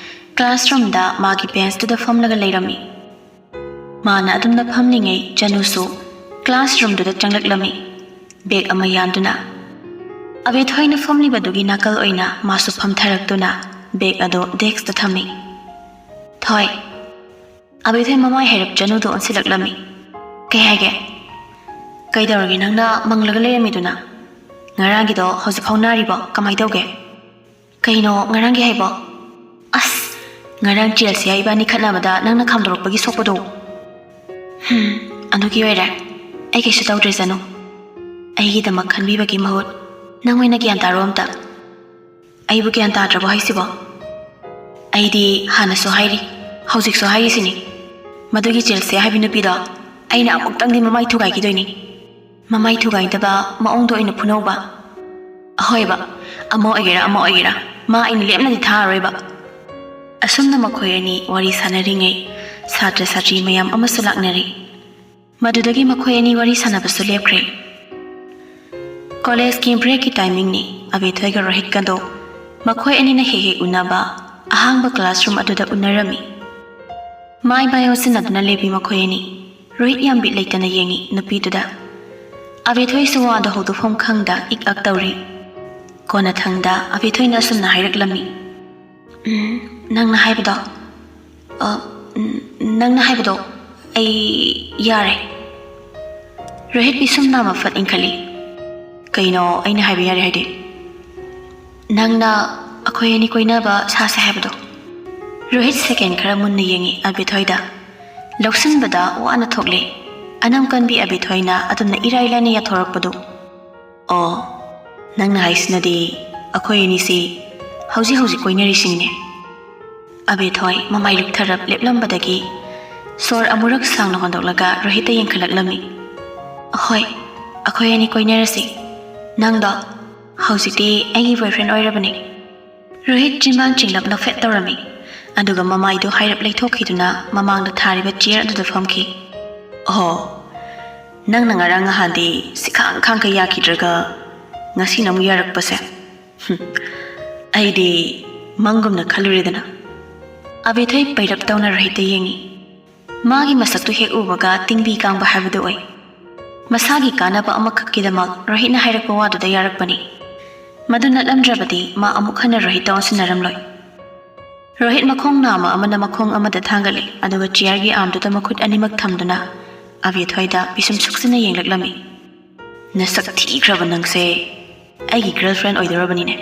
ꯀ꯭ꯂꯥꯁꯔꯨꯝꯗ ꯃꯥꯒꯤ ꯕꯦꯟꯁꯇꯨꯗ ꯐꯝꯂꯒ ꯂꯩꯔꯝꯃꯤ꯫ ꯃꯥꯅ ꯑꯗꯨꯝꯅ ꯐꯝꯂꯤꯉꯩ ꯆꯅꯨꯁꯨ ꯀ꯭ꯂꯥꯁꯔꯨꯝꯗꯨꯗ ꯆꯪꯂꯛꯂꯝꯃꯤ, ꯕꯦꯒ ꯑꯃ ꯌꯥꯟꯗꯨꯅ꯫ ꯑꯕꯦꯊꯣꯏꯅ ꯐꯝꯂꯤꯕꯗꯨꯒꯤ ꯅꯥꯀꯜ ꯑꯣꯏꯅ ꯃꯥꯁꯨ ꯐꯝꯊꯔꯛꯇꯨꯅ ꯕꯦꯒ ꯑꯗꯨ ꯗꯦꯛꯁꯇ ꯊꯝꯃꯤ꯫ "ꯊꯣꯏ!" ꯑꯕꯦꯊꯣꯏ ꯃꯃꯥꯏ ꯍꯩꯔꯞ ꯆꯅꯨꯗꯨ ꯑꯣꯟꯁꯤꯜꯂꯛꯂꯝꯃꯤ꯫ "ꯀꯩ ꯍꯥꯏꯒꯦ?" "ꯀꯩꯗꯧꯔꯒꯦ ꯅꯪꯅ ꯃꯪꯂꯒ ꯂꯩꯔꯝꯃꯤꯗꯨꯅ? ꯉꯔꯥꯡꯒꯤꯗꯣ ꯍꯧꯖꯤꯛꯐꯥꯎ ꯅꯥꯔꯤꯕꯣ? ꯀꯃꯥꯏ ꯇꯧꯒꯦ?" "ꯀꯩꯅꯣ ꯉꯔꯥꯡꯒꯤ ꯍꯥꯏꯕꯣ?" "ꯑꯁ, ꯉꯔꯥꯡ ꯆꯦꯜꯁꯤꯌꯥ ꯏꯕꯥꯅꯤ ꯈꯠꯅꯕꯗ ꯅꯪꯅ ꯈꯥꯝꯗꯣꯔꯛꯄꯒꯤ ꯁꯣꯛꯄꯗꯣ?" "ꯍꯝ, ꯑꯗꯨꯒꯤ ꯑꯣꯏꯔꯦ꯫ ꯑꯩ ꯀꯩꯁꯨ ꯇꯧꯗ꯭ꯔꯦ ꯆꯅꯨ꯫ ꯑꯩꯒꯤꯗꯃꯛ ꯈꯟꯕꯤꯕꯒꯤ ꯃꯍꯨꯠ ꯅꯪ ꯑꯣꯏꯅ ꯒ꯭ꯌꯥꯟ ꯇꯥꯔꯣ ꯑꯝꯇ꯫" "ꯑꯩꯕꯨ ꯒ꯭ꯌꯥꯟ ꯇꯥꯗ꯭ꯔꯕꯣ ꯍꯥꯏꯁꯤꯕꯣ? ꯑꯩꯗꯤ ꯍꯥꯟꯅꯁꯨ ꯍꯥꯏꯔꯤ, ꯍꯧꯖꯤꯛꯁꯨ ꯍꯥꯏꯔꯤꯁꯤꯅꯤ, ꯃꯗꯨꯒꯤ ꯆꯦꯜꯁꯤꯌꯥ ꯍꯥꯏꯕꯤ ꯅꯨꯄꯤꯗꯣ ꯑꯩꯅ ꯑꯃꯨꯛꯇꯪꯗꯤ ꯃꯃꯥꯏ ꯊꯨꯒꯥꯏꯈꯤꯗꯣꯏꯅꯤ꯫ ꯃꯃꯥꯏ ꯊꯨꯒꯥꯏꯗꯕ ꯃꯑꯣꯡꯗ ꯑꯣꯏꯅ ꯐꯨꯅꯧꯕ꯫" "ꯑꯍꯣꯏꯕ, ꯑꯃ ꯑꯣꯏꯒꯦꯔꯥ ꯑꯃ ꯑꯣꯏꯒꯦꯔꯥ, ꯃꯥ ꯑꯩꯅ ꯂꯦꯝꯅꯗꯤ ꯊꯥꯔꯔꯣꯏꯕ꯫" ꯑꯁꯨꯝꯅ ꯃꯈꯣꯏ ꯑꯅꯤ ꯋꯥꯔꯤ ꯁꯥꯟꯅꯔꯤꯉꯩ, ꯁꯥꯇ꯭ꯔ ꯁꯥꯇ꯭ꯔꯤ ꯃꯌꯥꯝ ꯑꯃꯁꯨ ꯂꯥꯛꯅꯔꯤ꯫ ꯃꯗꯨꯗꯒꯤ ꯃꯈꯣꯏ ꯑꯅꯤ ꯋꯥꯔꯤ ꯁꯥꯟꯅꯕꯁꯨ ꯂꯦꯞꯈ꯭ꯔꯦ꯫ ꯀꯣꯂꯦꯖꯀꯤ ꯕ꯭ꯔꯦꯛꯀꯤ ꯇꯥꯏꯃꯤꯡꯅꯤ꯫ ꯑꯕꯦꯊꯣꯏꯒ ꯔꯣꯍꯤꯠꯀꯗꯣ ꯃꯈꯣꯏ ꯑꯅꯤꯅ ꯍꯦꯛ ꯍꯦꯛ ꯎꯅꯕ ꯑꯍꯥꯡꯕ ꯀ꯭ꯂꯥꯁꯔꯨꯝ ꯑꯗꯨꯗ ꯎꯅꯔꯝꯃꯤ꯫ ꯃꯥꯏ ꯃꯥꯏ ꯑꯣꯟꯁꯤꯟꯅꯗꯨꯅ ꯂꯦꯞꯄꯤ ꯃꯈꯣꯏ ꯑꯅꯤ꯫ ꯔꯣꯍꯤꯠ ꯌꯥꯝ ꯕꯤꯠ ꯂꯩꯇꯅ ꯌꯦꯡꯉꯤ ꯅꯨꯄꯤꯗꯨꯗ꯫ ꯑꯕꯦꯊꯣꯏꯁꯨ ꯋꯥꯗꯣ ꯍꯧꯗꯣꯛꯐꯝ ꯈꯪꯗ ꯏꯛ ꯑꯛ ꯇꯧꯔꯤ꯫ ꯀꯣꯟꯅꯊꯪꯗ ꯑꯕꯦꯊꯣꯏꯅ ꯑꯁꯨꯝꯅ ꯍꯥꯏꯔꯛꯂꯝꯃꯤ, "ꯎꯝ, ꯅꯪꯅ ꯍꯥꯏꯕꯗꯣ, ꯑ, ꯎꯝ, ꯅꯪꯅ ꯍꯥꯏꯕꯗꯣ ꯑꯩ ꯌꯥꯔꯦ꯫" ꯔꯣꯍꯤꯠ ꯄꯤꯁꯨꯝ ꯅꯥꯝꯃ ꯐꯠ ꯏꯟꯈꯠꯂꯤ꯫ "ꯀꯩꯅꯣ ꯑꯩꯅ ꯍꯥꯏꯕ ꯌꯥꯔꯦ ꯍꯥꯏꯗꯤ?" "ꯅꯪꯅ ꯑꯩꯈꯣꯏ ꯑꯅꯤ ꯀꯣꯏꯅꯕ ꯁꯥꯁꯦ ꯍꯥꯏꯕꯗꯣ꯫" ꯔꯣꯍꯤꯠ ꯁꯦꯀꯦꯟ ꯈꯔ ꯃꯨꯟꯅ ꯌꯦꯡꯉꯤ ꯑꯕꯦꯊꯣꯏꯗ꯫ ꯂꯧꯁꯤꯟꯕꯗ ꯋꯥꯅ ꯊꯣꯛꯂꯦ꯫ ꯑꯅꯝ ꯀꯟꯕꯤ ꯑꯕꯦꯊꯣꯏꯅ ꯑꯗꯨꯝꯅ ꯏꯔꯥꯏ ꯂꯥꯏꯅ ꯌꯥꯊꯣꯔꯛꯄꯗꯨ꯫ "ꯑꯣ, ꯅꯪꯅ ꯍꯥꯏꯁꯤꯅꯗꯤ ꯑꯩꯈꯣꯏ ꯑꯅꯤꯁꯤ ꯍꯧꯖꯤꯛ ꯍꯧꯖꯤꯛ ꯀꯣꯏꯅꯔꯤꯁꯤꯅꯤꯅꯦ?" ꯑꯕꯦꯊꯣꯏ ꯃꯃꯥꯏ ꯂꯨꯞꯊꯔꯞ ꯂꯦꯞꯂꯝꯕꯗꯒꯤ ꯁꯣꯔ ꯑꯃꯨꯔꯛ ꯁꯥꯡꯅ ꯍꯣꯟꯗꯣꯛꯂꯒ ꯔꯣꯍꯤꯠꯇ ꯌꯦꯡꯈꯠꯂꯛꯂꯝꯃꯤ꯫ "ꯍꯣꯏ, ꯑꯩꯈꯣꯏ ꯑꯅꯤ ꯀꯣꯏꯅꯔꯁꯤ꯫ ꯅꯪꯗꯣ ꯍꯧꯖꯤꯛꯇꯤ ꯑꯩꯒꯤ ꯕꯣꯏꯐ꯭ꯔꯦꯟ ꯑꯣꯏꯔꯕꯅꯤ꯫" ꯔꯣꯍꯤꯠ ꯆꯤꯟꯕꯥꯡ ꯆꯤꯡꯂꯞ ꯅꯣꯛꯐꯦꯠ ꯇꯧꯔꯝꯃꯤ, ꯑꯗꯨꯒ ꯃꯃꯥꯏꯗꯨ ꯍꯥꯏꯔꯞ ꯂꯩꯊꯣꯛꯈꯤꯗꯨꯅ ꯃꯃꯥꯡꯗ ꯊꯥꯔꯤꯕ ꯆꯤꯌꯔ ꯑꯗꯨꯗ ꯐꯝꯈꯤ꯫ "ꯑꯣꯍꯣ, ꯅꯪꯅ ꯉꯔꯥꯡ ꯅꯍꯥꯟꯗꯤ ꯁꯤꯈꯥꯡ ꯈꯥꯡꯈꯩ ꯌꯥꯈꯤꯗ꯭ꯔꯒ ꯉꯁꯤꯅ ꯑꯃꯨꯛ ꯌꯥꯔꯛꯄꯁꯦ? ꯍꯨꯝ, ꯑꯩꯗꯤ ꯃꯪꯒꯨꯝꯅ ꯈꯜꯂꯨꯔꯦꯗꯅ꯫" ꯑꯕꯦꯊꯣꯏ ꯄꯩꯔꯞ ꯇꯧꯅ ꯔꯣꯍꯤꯠꯇ ꯌꯦꯡꯉꯤ꯫ ꯃꯥꯒꯤ ꯃꯁꯛꯇꯨ ꯍꯦꯛ ꯎꯕꯒ ꯇꯤꯡꯕꯤ ꯀꯥꯡꯕ ꯍꯥꯏꯕꯗꯨ ꯑꯣꯏ꯫ ꯃꯁꯥꯒꯤ ꯀꯥꯟꯅꯕ ꯑꯃꯈꯛꯀꯤꯗꯃꯛ ꯔꯣꯍꯤꯠꯅ ꯍꯥꯏꯔꯛꯄ ꯋꯥꯗꯨꯗ ꯌꯥꯔꯛꯄꯅꯤ꯫ ꯃꯗꯨ ꯅꯠꯂꯝꯗ꯭ꯔꯕꯗꯤ ꯃꯥ ꯑꯃꯨꯛ ꯍꯟꯅ ꯔꯣꯍꯤꯠꯇ ꯑꯣꯟꯁꯤꯟꯅꯔꯝꯂꯣꯏ꯫ ꯔꯣꯍꯤꯠ ꯃꯈꯣꯡ ꯅꯥꯝꯃ ꯑꯃꯅ ꯃꯈꯣꯡ ꯑꯃꯗ ꯊꯥꯡꯒꯠꯂꯤ, ꯑꯗꯨꯒ ꯆꯤꯌꯔꯒꯤ ꯑꯥꯔꯝꯗꯨꯗ ꯃꯈꯨꯠ ꯑꯅꯤꯃꯛ ꯊꯝꯗꯨꯅ ꯑꯕꯦꯊꯣꯏꯗ ꯄꯤꯁꯨꯝ ꯁꯨꯛꯆꯤꯟꯅ ꯌꯦꯡꯂꯛꯂꯝꯃꯤ꯫ "ꯅꯁꯛ ꯊꯤꯈ꯭ꯔꯕ ꯅꯪꯁꯦ ꯑꯩꯒꯤ ꯒꯔꯜꯐ꯭ꯔꯦꯟ ꯑꯣꯏꯗꯧꯔꯕꯅꯤꯅꯦ"꯫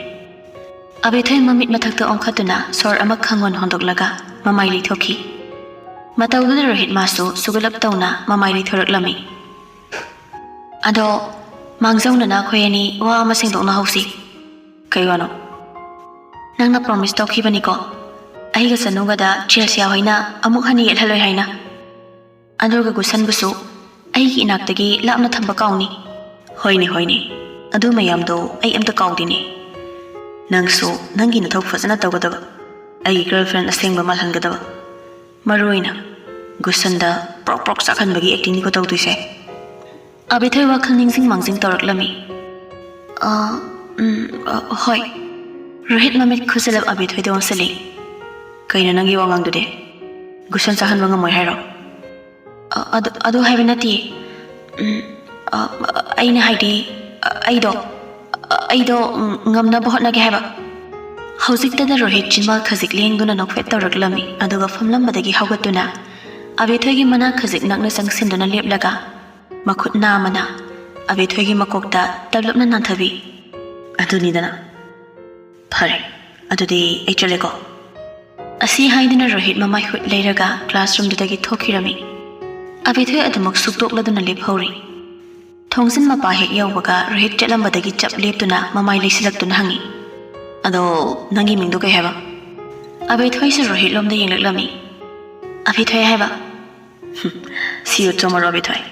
ꯑꯕꯦꯊꯣꯏ ꯃꯃꯤꯠ ꯃꯊꯛꯇ ꯑꯣꯟꯈꯠꯇꯨꯅ ꯁꯣꯔ ꯑꯃ ꯈꯪꯍꯣꯟ ꯍꯣꯟꯗꯣꯛꯂꯒ ꯃꯃꯥꯏ ꯂꯩꯊꯣꯛꯈꯤ꯫ ꯃꯇꯧꯗꯨꯗ ꯔꯣꯍꯤꯠ ꯃꯥꯁꯨ ꯁꯨꯒꯠꯂꯞ ꯇꯧꯅ ꯃꯃꯥꯏ ꯂꯩꯊꯣꯔꯛꯂꯝꯃꯤ꯫ "ꯑꯗꯣ, ꯃꯥꯡꯖꯧꯅꯅ ꯑꯩꯈꯣꯏ ꯑꯅꯤ ꯋꯥ ꯑꯃ ꯁꯦꯡꯗꯣꯛꯅꯍꯧꯁꯤ"꯫ "ꯀꯩ ꯋꯥꯅꯣ?" "ꯅꯪꯅ ꯄ꯭ꯔꯣꯃꯤꯁ ꯇꯧꯈꯤꯕꯅꯤꯀꯣ, ꯑꯩꯒ ꯆꯅꯨꯒꯗ ꯆꯦꯜꯁꯤꯌꯥ ꯍꯣꯏꯅ ꯑꯃꯨꯛ ꯍꯟꯅ ꯌꯦꯠꯍꯜꯂꯣꯏ ꯍꯥꯏꯅ꯫ ꯑꯗꯨꯒ ꯒꯨꯁꯟꯕꯨꯁꯨ ꯑꯩꯒꯤ ꯏꯅꯥꯛꯇꯒꯤ ꯂꯥꯞꯅ ꯊꯝꯕ ꯀꯥꯎꯅꯤ"꯫ "ꯍꯣꯏꯅꯦ, ꯍꯣꯏꯅꯦ, ꯑꯗꯨ ꯃꯌꯥꯝꯗꯣ ꯑꯩ ꯑꯝꯇ ꯀꯥꯎꯗꯦꯅꯦ꯫ ꯅꯪꯁꯨ ꯅꯪꯒꯤ ꯅꯊꯧ ꯐꯖꯅ ꯇꯧꯒꯗꯕ, ꯑꯩꯒꯤ ꯒꯔꯜꯐ꯭ꯔꯦꯟ ꯑꯁꯦꯡꯕ ꯃꯥꯜꯍꯟꯒꯗꯕ꯫ ꯃꯔꯨ ꯑꯣꯏꯅ ꯒꯨꯁꯟꯗ ꯄ꯭ꯔꯣꯛ ꯄ꯭ꯔꯣꯛ ꯆꯥꯛꯍꯟꯕꯒꯤ ꯑꯦꯛꯇꯤꯡꯅꯤꯀꯣ ꯇꯧꯗꯣꯏꯁꯦ"꯫ ꯑꯕꯦꯊꯣꯏ ꯋꯥꯈꯜ ꯅꯤꯡꯁꯤꯡ ꯃꯥꯡꯖꯤꯡ ꯇꯧꯔꯛꯂꯝꯃꯤ꯫ "ꯑ, ꯎꯝ, ꯑ, ꯍꯣꯏ"꯫ ꯔꯣꯍꯤꯠ ꯃꯃꯤꯠ ꯈꯨꯁꯤꯜꯂꯞ ꯑꯕꯦꯊꯣꯏꯗ ꯑꯣꯟꯁꯤꯜꯂꯤ꯫ "ꯀꯩꯅꯣ ꯅꯪꯒꯤ ꯋꯥꯉꯥꯡꯗꯨꯗꯤ? ꯒꯨꯁꯟ ꯆꯥꯍꯟꯕ ꯉꯝꯃꯣꯏ ꯍꯥꯏꯔꯣ?" "ꯑ, ꯑꯗꯨ, ꯑꯗꯨ ꯍꯥꯏꯕ ꯅꯠꯇꯤꯌꯦ꯫ ꯎꯝ, ꯑ, ꯑꯩꯅ ꯍꯥꯏꯗꯤ, ꯑ, ꯑꯩꯗꯣ, ꯑ, ꯑꯩꯗꯣ, ꯎꯝ, ꯉꯝꯅꯕ ꯍꯣꯠꯅꯒꯦ ꯍꯥꯏꯕ"꯫ ꯍꯧꯖꯤꯛꯇꯗ ꯔꯣꯍꯤꯠ ꯆꯤꯟꯕꯥꯜ ꯈꯖꯤꯛ ꯂꯦꯡꯗꯨꯅ ꯅꯣꯛꯐꯦꯠ ꯇꯧꯔꯛꯂꯝꯃꯤ, ꯑꯗꯨꯒ ꯐꯝꯂꯝꯕꯗꯒꯤ ꯍꯧꯒꯠꯇꯨꯅ ꯑꯕꯦꯊꯣꯏꯒꯤ ꯃꯅꯥꯛ ꯈꯖꯤꯛ ꯅꯛꯅ ꯆꯪꯁꯤꯟꯗꯨꯅ ꯂꯦꯞꯂꯒ ꯃꯈꯨꯠ ꯅꯥꯝꯃꯅ ꯑꯕꯦꯊꯣꯏꯒꯤ ꯃꯀꯣꯛꯇ ꯇꯞꯂꯞꯅ ꯅꯥꯟꯊꯕꯤ꯫ "ꯑꯗꯨꯅꯤꯗꯅ꯫ ꯐꯔꯦ, ꯑꯗꯨꯗꯤ ꯑꯩ ꯆꯠꯂꯦꯀꯣ"꯫ ꯑꯁꯤ ꯍꯥꯏꯗꯨꯅ ꯔꯣꯍꯤꯠ ꯃꯃꯥꯏ ꯍꯨꯠ ꯂꯩꯔꯒ ꯀ꯭ꯂꯥꯁꯔꯨꯝꯗꯨꯗꯒꯤ ꯊꯣꯛꯈꯤꯔꯝꯃꯤ꯫ ꯑꯕꯦꯊꯣꯏ ꯑꯗꯨꯃꯛ ꯁꯨꯛꯇꯣꯛꯂꯗꯨꯅ ꯂꯦꯞꯍꯧꯔꯤ꯫ ꯊꯣꯡꯖꯤꯟ ꯃꯄꯥ ꯍꯦꯛ ꯌꯧꯕꯒ ꯔꯣꯍꯤꯠ ꯆꯠꯂꯝꯕꯗꯒꯤ ꯆꯞ ꯂꯦꯞꯇꯨꯅ ꯃꯃꯥꯏ ꯂꯩꯁꯤꯜꯂꯛꯇꯨꯅ ꯍꯪꯉꯤ, "ꯑꯗꯣ, ꯅꯪꯒꯤ ꯃꯤꯡꯗꯣ ꯀꯩ ꯍꯥꯏꯕ?" ꯑꯕꯦꯊꯣꯏꯁꯨ ꯔꯣꯍꯤꯠ ꯂꯣꯝꯗ ꯌꯦꯡꯂꯛꯂꯝꯃꯤ꯫ "ꯑꯕꯦꯊꯣꯏ ꯍꯥꯏꯕ"꯫ "ꯍꯨꯝ, ꯁꯤꯌꯨ ꯆꯣꯃꯔꯣ ꯑꯕꯦꯊꯣꯏ"꯫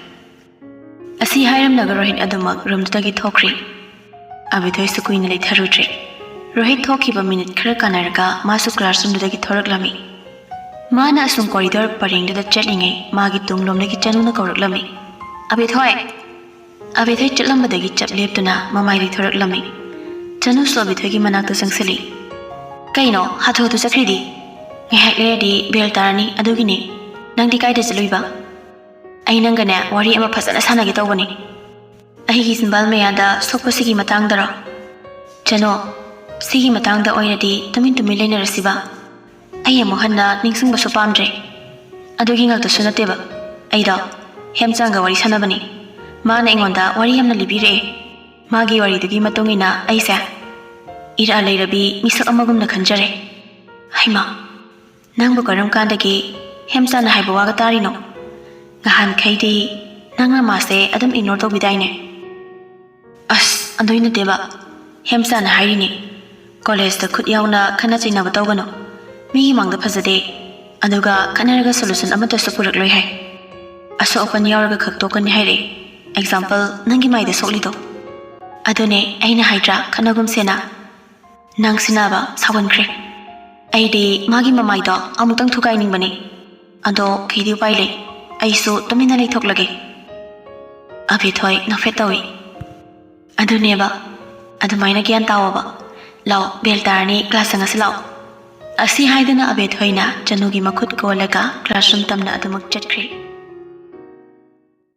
ꯑꯁꯤ ꯍꯥꯏꯔꯝꯂꯒ ꯔꯣꯍꯤꯠ ꯑꯗꯨꯃꯛ ꯔꯨꯝꯗꯨꯗꯒꯤ ꯊꯣꯛꯈ꯭ꯔꯤ꯫ ꯑꯕꯦꯊꯣꯏꯁꯨ ꯀꯨꯏꯅ ꯂꯩꯊꯔꯨꯗ꯭ꯔꯦ꯫ ꯔꯣꯍꯤꯠ ꯊꯣꯛꯈꯤꯕ ꯃꯤꯅꯤꯠ ꯈꯔ ꯀꯥꯟꯅꯔꯒ ꯃꯥꯁꯨ ꯀ꯭ꯂꯥꯁꯔꯨꯝꯗꯨꯗꯒꯤ ꯊꯣꯔꯛꯂꯝꯃꯤ꯫ ꯃꯥꯅ ꯑꯁꯨꯝ ꯀꯣꯔꯤꯗꯣꯔ ꯄꯔꯦꯡꯗꯨꯗ ꯆꯠꯂꯤꯉꯩ ꯃꯥꯒꯤ ꯇꯨꯡꯂꯣꯝꯗꯒꯤ ꯆꯅꯨꯅ ꯀꯧꯔꯛꯂꯝꯃꯤ, "ꯑꯕꯦꯊꯣꯏ!" ꯑꯕꯦꯊꯣꯏ ꯆꯠꯂꯝꯕꯗꯒꯤ ꯆꯞ ꯂꯦꯞꯇꯨꯅ ꯃꯃꯥꯏ ꯂꯩꯊꯣꯔꯛꯂꯝꯃꯤ꯫ ꯆꯅꯨꯁꯨ ꯑꯕꯦꯊꯣꯏꯒꯤ ꯃꯅꯥꯛꯇ ꯆꯪꯁꯤꯜꯂꯤ꯫ "ꯀꯩꯅꯣ, ꯍꯥꯊꯨ ꯍꯥꯊꯨ ꯆꯠꯈ꯭ꯔꯤꯗꯤ? ꯉꯥꯏꯍꯥꯛ ꯂꯩꯔꯗꯤ ꯕꯦꯜ ꯇꯥꯔꯅꯤ, ꯑꯗꯨꯒꯤꯅꯤ꯫ ꯅꯪꯗꯤ ꯀꯥꯏꯗ ꯆꯠꯂꯨꯏꯕ?" ꯑꯩ ꯅꯪꯒꯅꯦ ꯋꯥꯔꯤ ꯑꯃ ꯐꯖꯅ ꯁꯥꯟꯅꯒꯦ ꯇꯧꯕꯅꯤ꯫ ꯑꯩꯒꯤ ꯆꯤꯟꯕꯥꯜ ꯃꯌꯥꯗ ꯁꯣꯛꯄꯁꯤꯒꯤ ꯃꯇꯥꯡꯗꯔꯣ? ꯆꯅꯣ, ꯁꯤꯒꯤ ꯃꯇꯥꯡꯗ ꯑꯣꯏꯔꯗꯤ ꯇꯨꯃꯤꯟ ꯇꯨꯃꯤꯟ ꯂꯩꯅꯔꯁꯤꯕ꯫ ꯑꯩ ꯑꯃꯨꯛ ꯍꯟꯅ ꯅꯤꯡꯁꯤꯡꯕꯁꯨ ꯄꯥꯝꯗ꯭ꯔꯦ꯫ ꯑꯗꯨꯒꯤ ꯉꯛꯇꯁꯨ ꯅꯠꯇꯦꯕ, ꯑꯩꯗꯣ ꯍꯦꯝꯆꯥꯡꯒ ꯋꯥꯔꯤ ꯁꯥꯟꯅꯕꯅꯤ꯫ ꯃꯥꯅ ꯑꯩꯉꯣꯟꯗ ꯋꯥꯔꯤ ꯌꯥꯝꯅ ꯂꯤꯕꯤꯔꯛꯑꯦ꯫ ꯃꯥꯒꯤ ꯋꯥꯔꯤꯗꯨꯒꯤ ꯃꯇꯨꯡ ꯏꯟꯅ ꯑꯩꯁꯦ ꯏꯔꯥ ꯂꯩꯔꯕꯤ ꯃꯤꯁꯛ ꯑꯃꯒꯨꯝꯅ ꯈꯟꯖꯔꯦ꯫ ꯍꯩꯃꯥ, ꯅꯪꯕꯨ ꯀꯔꯝ ꯀꯥꯟꯗꯒꯤ ꯍꯦꯝꯆꯥꯅ ꯍꯥꯏꯕ ꯋꯥꯒ ꯇꯥꯔꯤꯅꯣ? ꯉꯍꯥꯟꯈꯩꯗꯤ ꯅꯪꯅ ꯃꯥꯁꯦ ꯑꯗꯨꯝ ꯏꯒꯅꯣꯔ ꯇꯧꯕꯤꯗꯥꯏꯅꯦ? ꯑꯁ, ꯑꯗꯨꯏ ꯅꯠꯇꯦꯕ꯫ ꯍꯦꯝꯆꯥꯅ ꯍꯥꯏꯔꯤꯅꯦ, ꯀꯣꯂꯦꯖꯇ ꯈꯨꯠ ꯌꯥꯎꯅ ꯈꯠꯅ ꯆꯩꯅꯕ ꯇꯧꯒꯅꯨ꯫ ꯃꯤꯒꯤ ꯃꯥꯡꯗ ꯐꯖꯗꯦ꯫ ꯑꯗꯨꯒ ꯈꯠꯅꯔꯒ ꯁꯣꯂꯨꯁꯟ ꯑꯃꯠꯇꯁꯨ ꯄꯨꯔꯛꯂꯣꯏ ꯍꯥꯏ꯫ ꯑꯁꯣꯛ ꯑꯄꯟ ꯌꯥꯎꯔꯒ ꯈꯛ ꯇꯣꯛꯀꯅꯤ ꯍꯥꯏꯔꯛꯑꯦ꯫ ꯑꯦꯛꯖꯥꯝꯄꯜ, ꯅꯪꯒꯤ ꯃꯥꯏꯗ ꯁꯣꯛꯂꯤꯗꯣ꯫ ꯑꯗꯨꯅꯦ ꯑꯩꯅ ꯍꯥꯏꯗ꯭ꯔꯥ, ꯈꯠꯅꯒꯨꯝꯁꯦꯅ꯫ ꯅꯪꯁꯤꯅꯕ ꯁꯥꯎꯒꯟꯈ꯭ꯔꯦ꯫ ꯑꯩꯗꯤ ꯃꯥꯒꯤ ꯃꯃꯥꯏꯗꯣ ꯑꯃꯨꯛꯇꯪ ꯊꯨꯒꯥꯏꯅꯤꯡꯕꯅꯤ꯫ ꯑꯗꯣ ꯀꯩꯗꯤ ꯎꯄꯥꯏ ꯂꯩ? ꯑꯩꯁꯨ ꯇꯨꯃꯤꯟꯅ ꯂꯩꯊꯣꯛꯂꯒꯦ꯫ ꯑꯕꯦꯊꯣꯏ ꯅꯣꯛꯐꯦꯠ ꯇꯧꯏ꯫ ꯑꯗꯨꯅꯦꯕ, ꯑꯗꯨꯃꯥꯏꯅ ꯒ꯭ꯌꯥꯟ ꯇꯥꯎꯑꯣꯕ꯫ ꯂꯥꯛꯑꯣ, ꯕꯦꯜ ꯇꯥꯔꯅꯤ, ꯀ꯭ꯂꯥꯁ ꯆꯪꯉꯁꯤ ꯂꯥꯛꯑꯣ꯫ ꯑꯁꯤ ꯍꯥꯏꯗꯨꯅ ꯑꯕꯦꯊꯣꯏꯅ ꯆꯅꯨꯒꯤ ꯃꯈꯨꯠ ꯀꯣꯜꯂꯒ ꯀ꯭ꯂꯥꯁꯔꯨꯝ ꯇꯝꯅ ꯑꯗꯨꯃꯛ ꯆꯠꯈ꯭ꯔꯦ꯫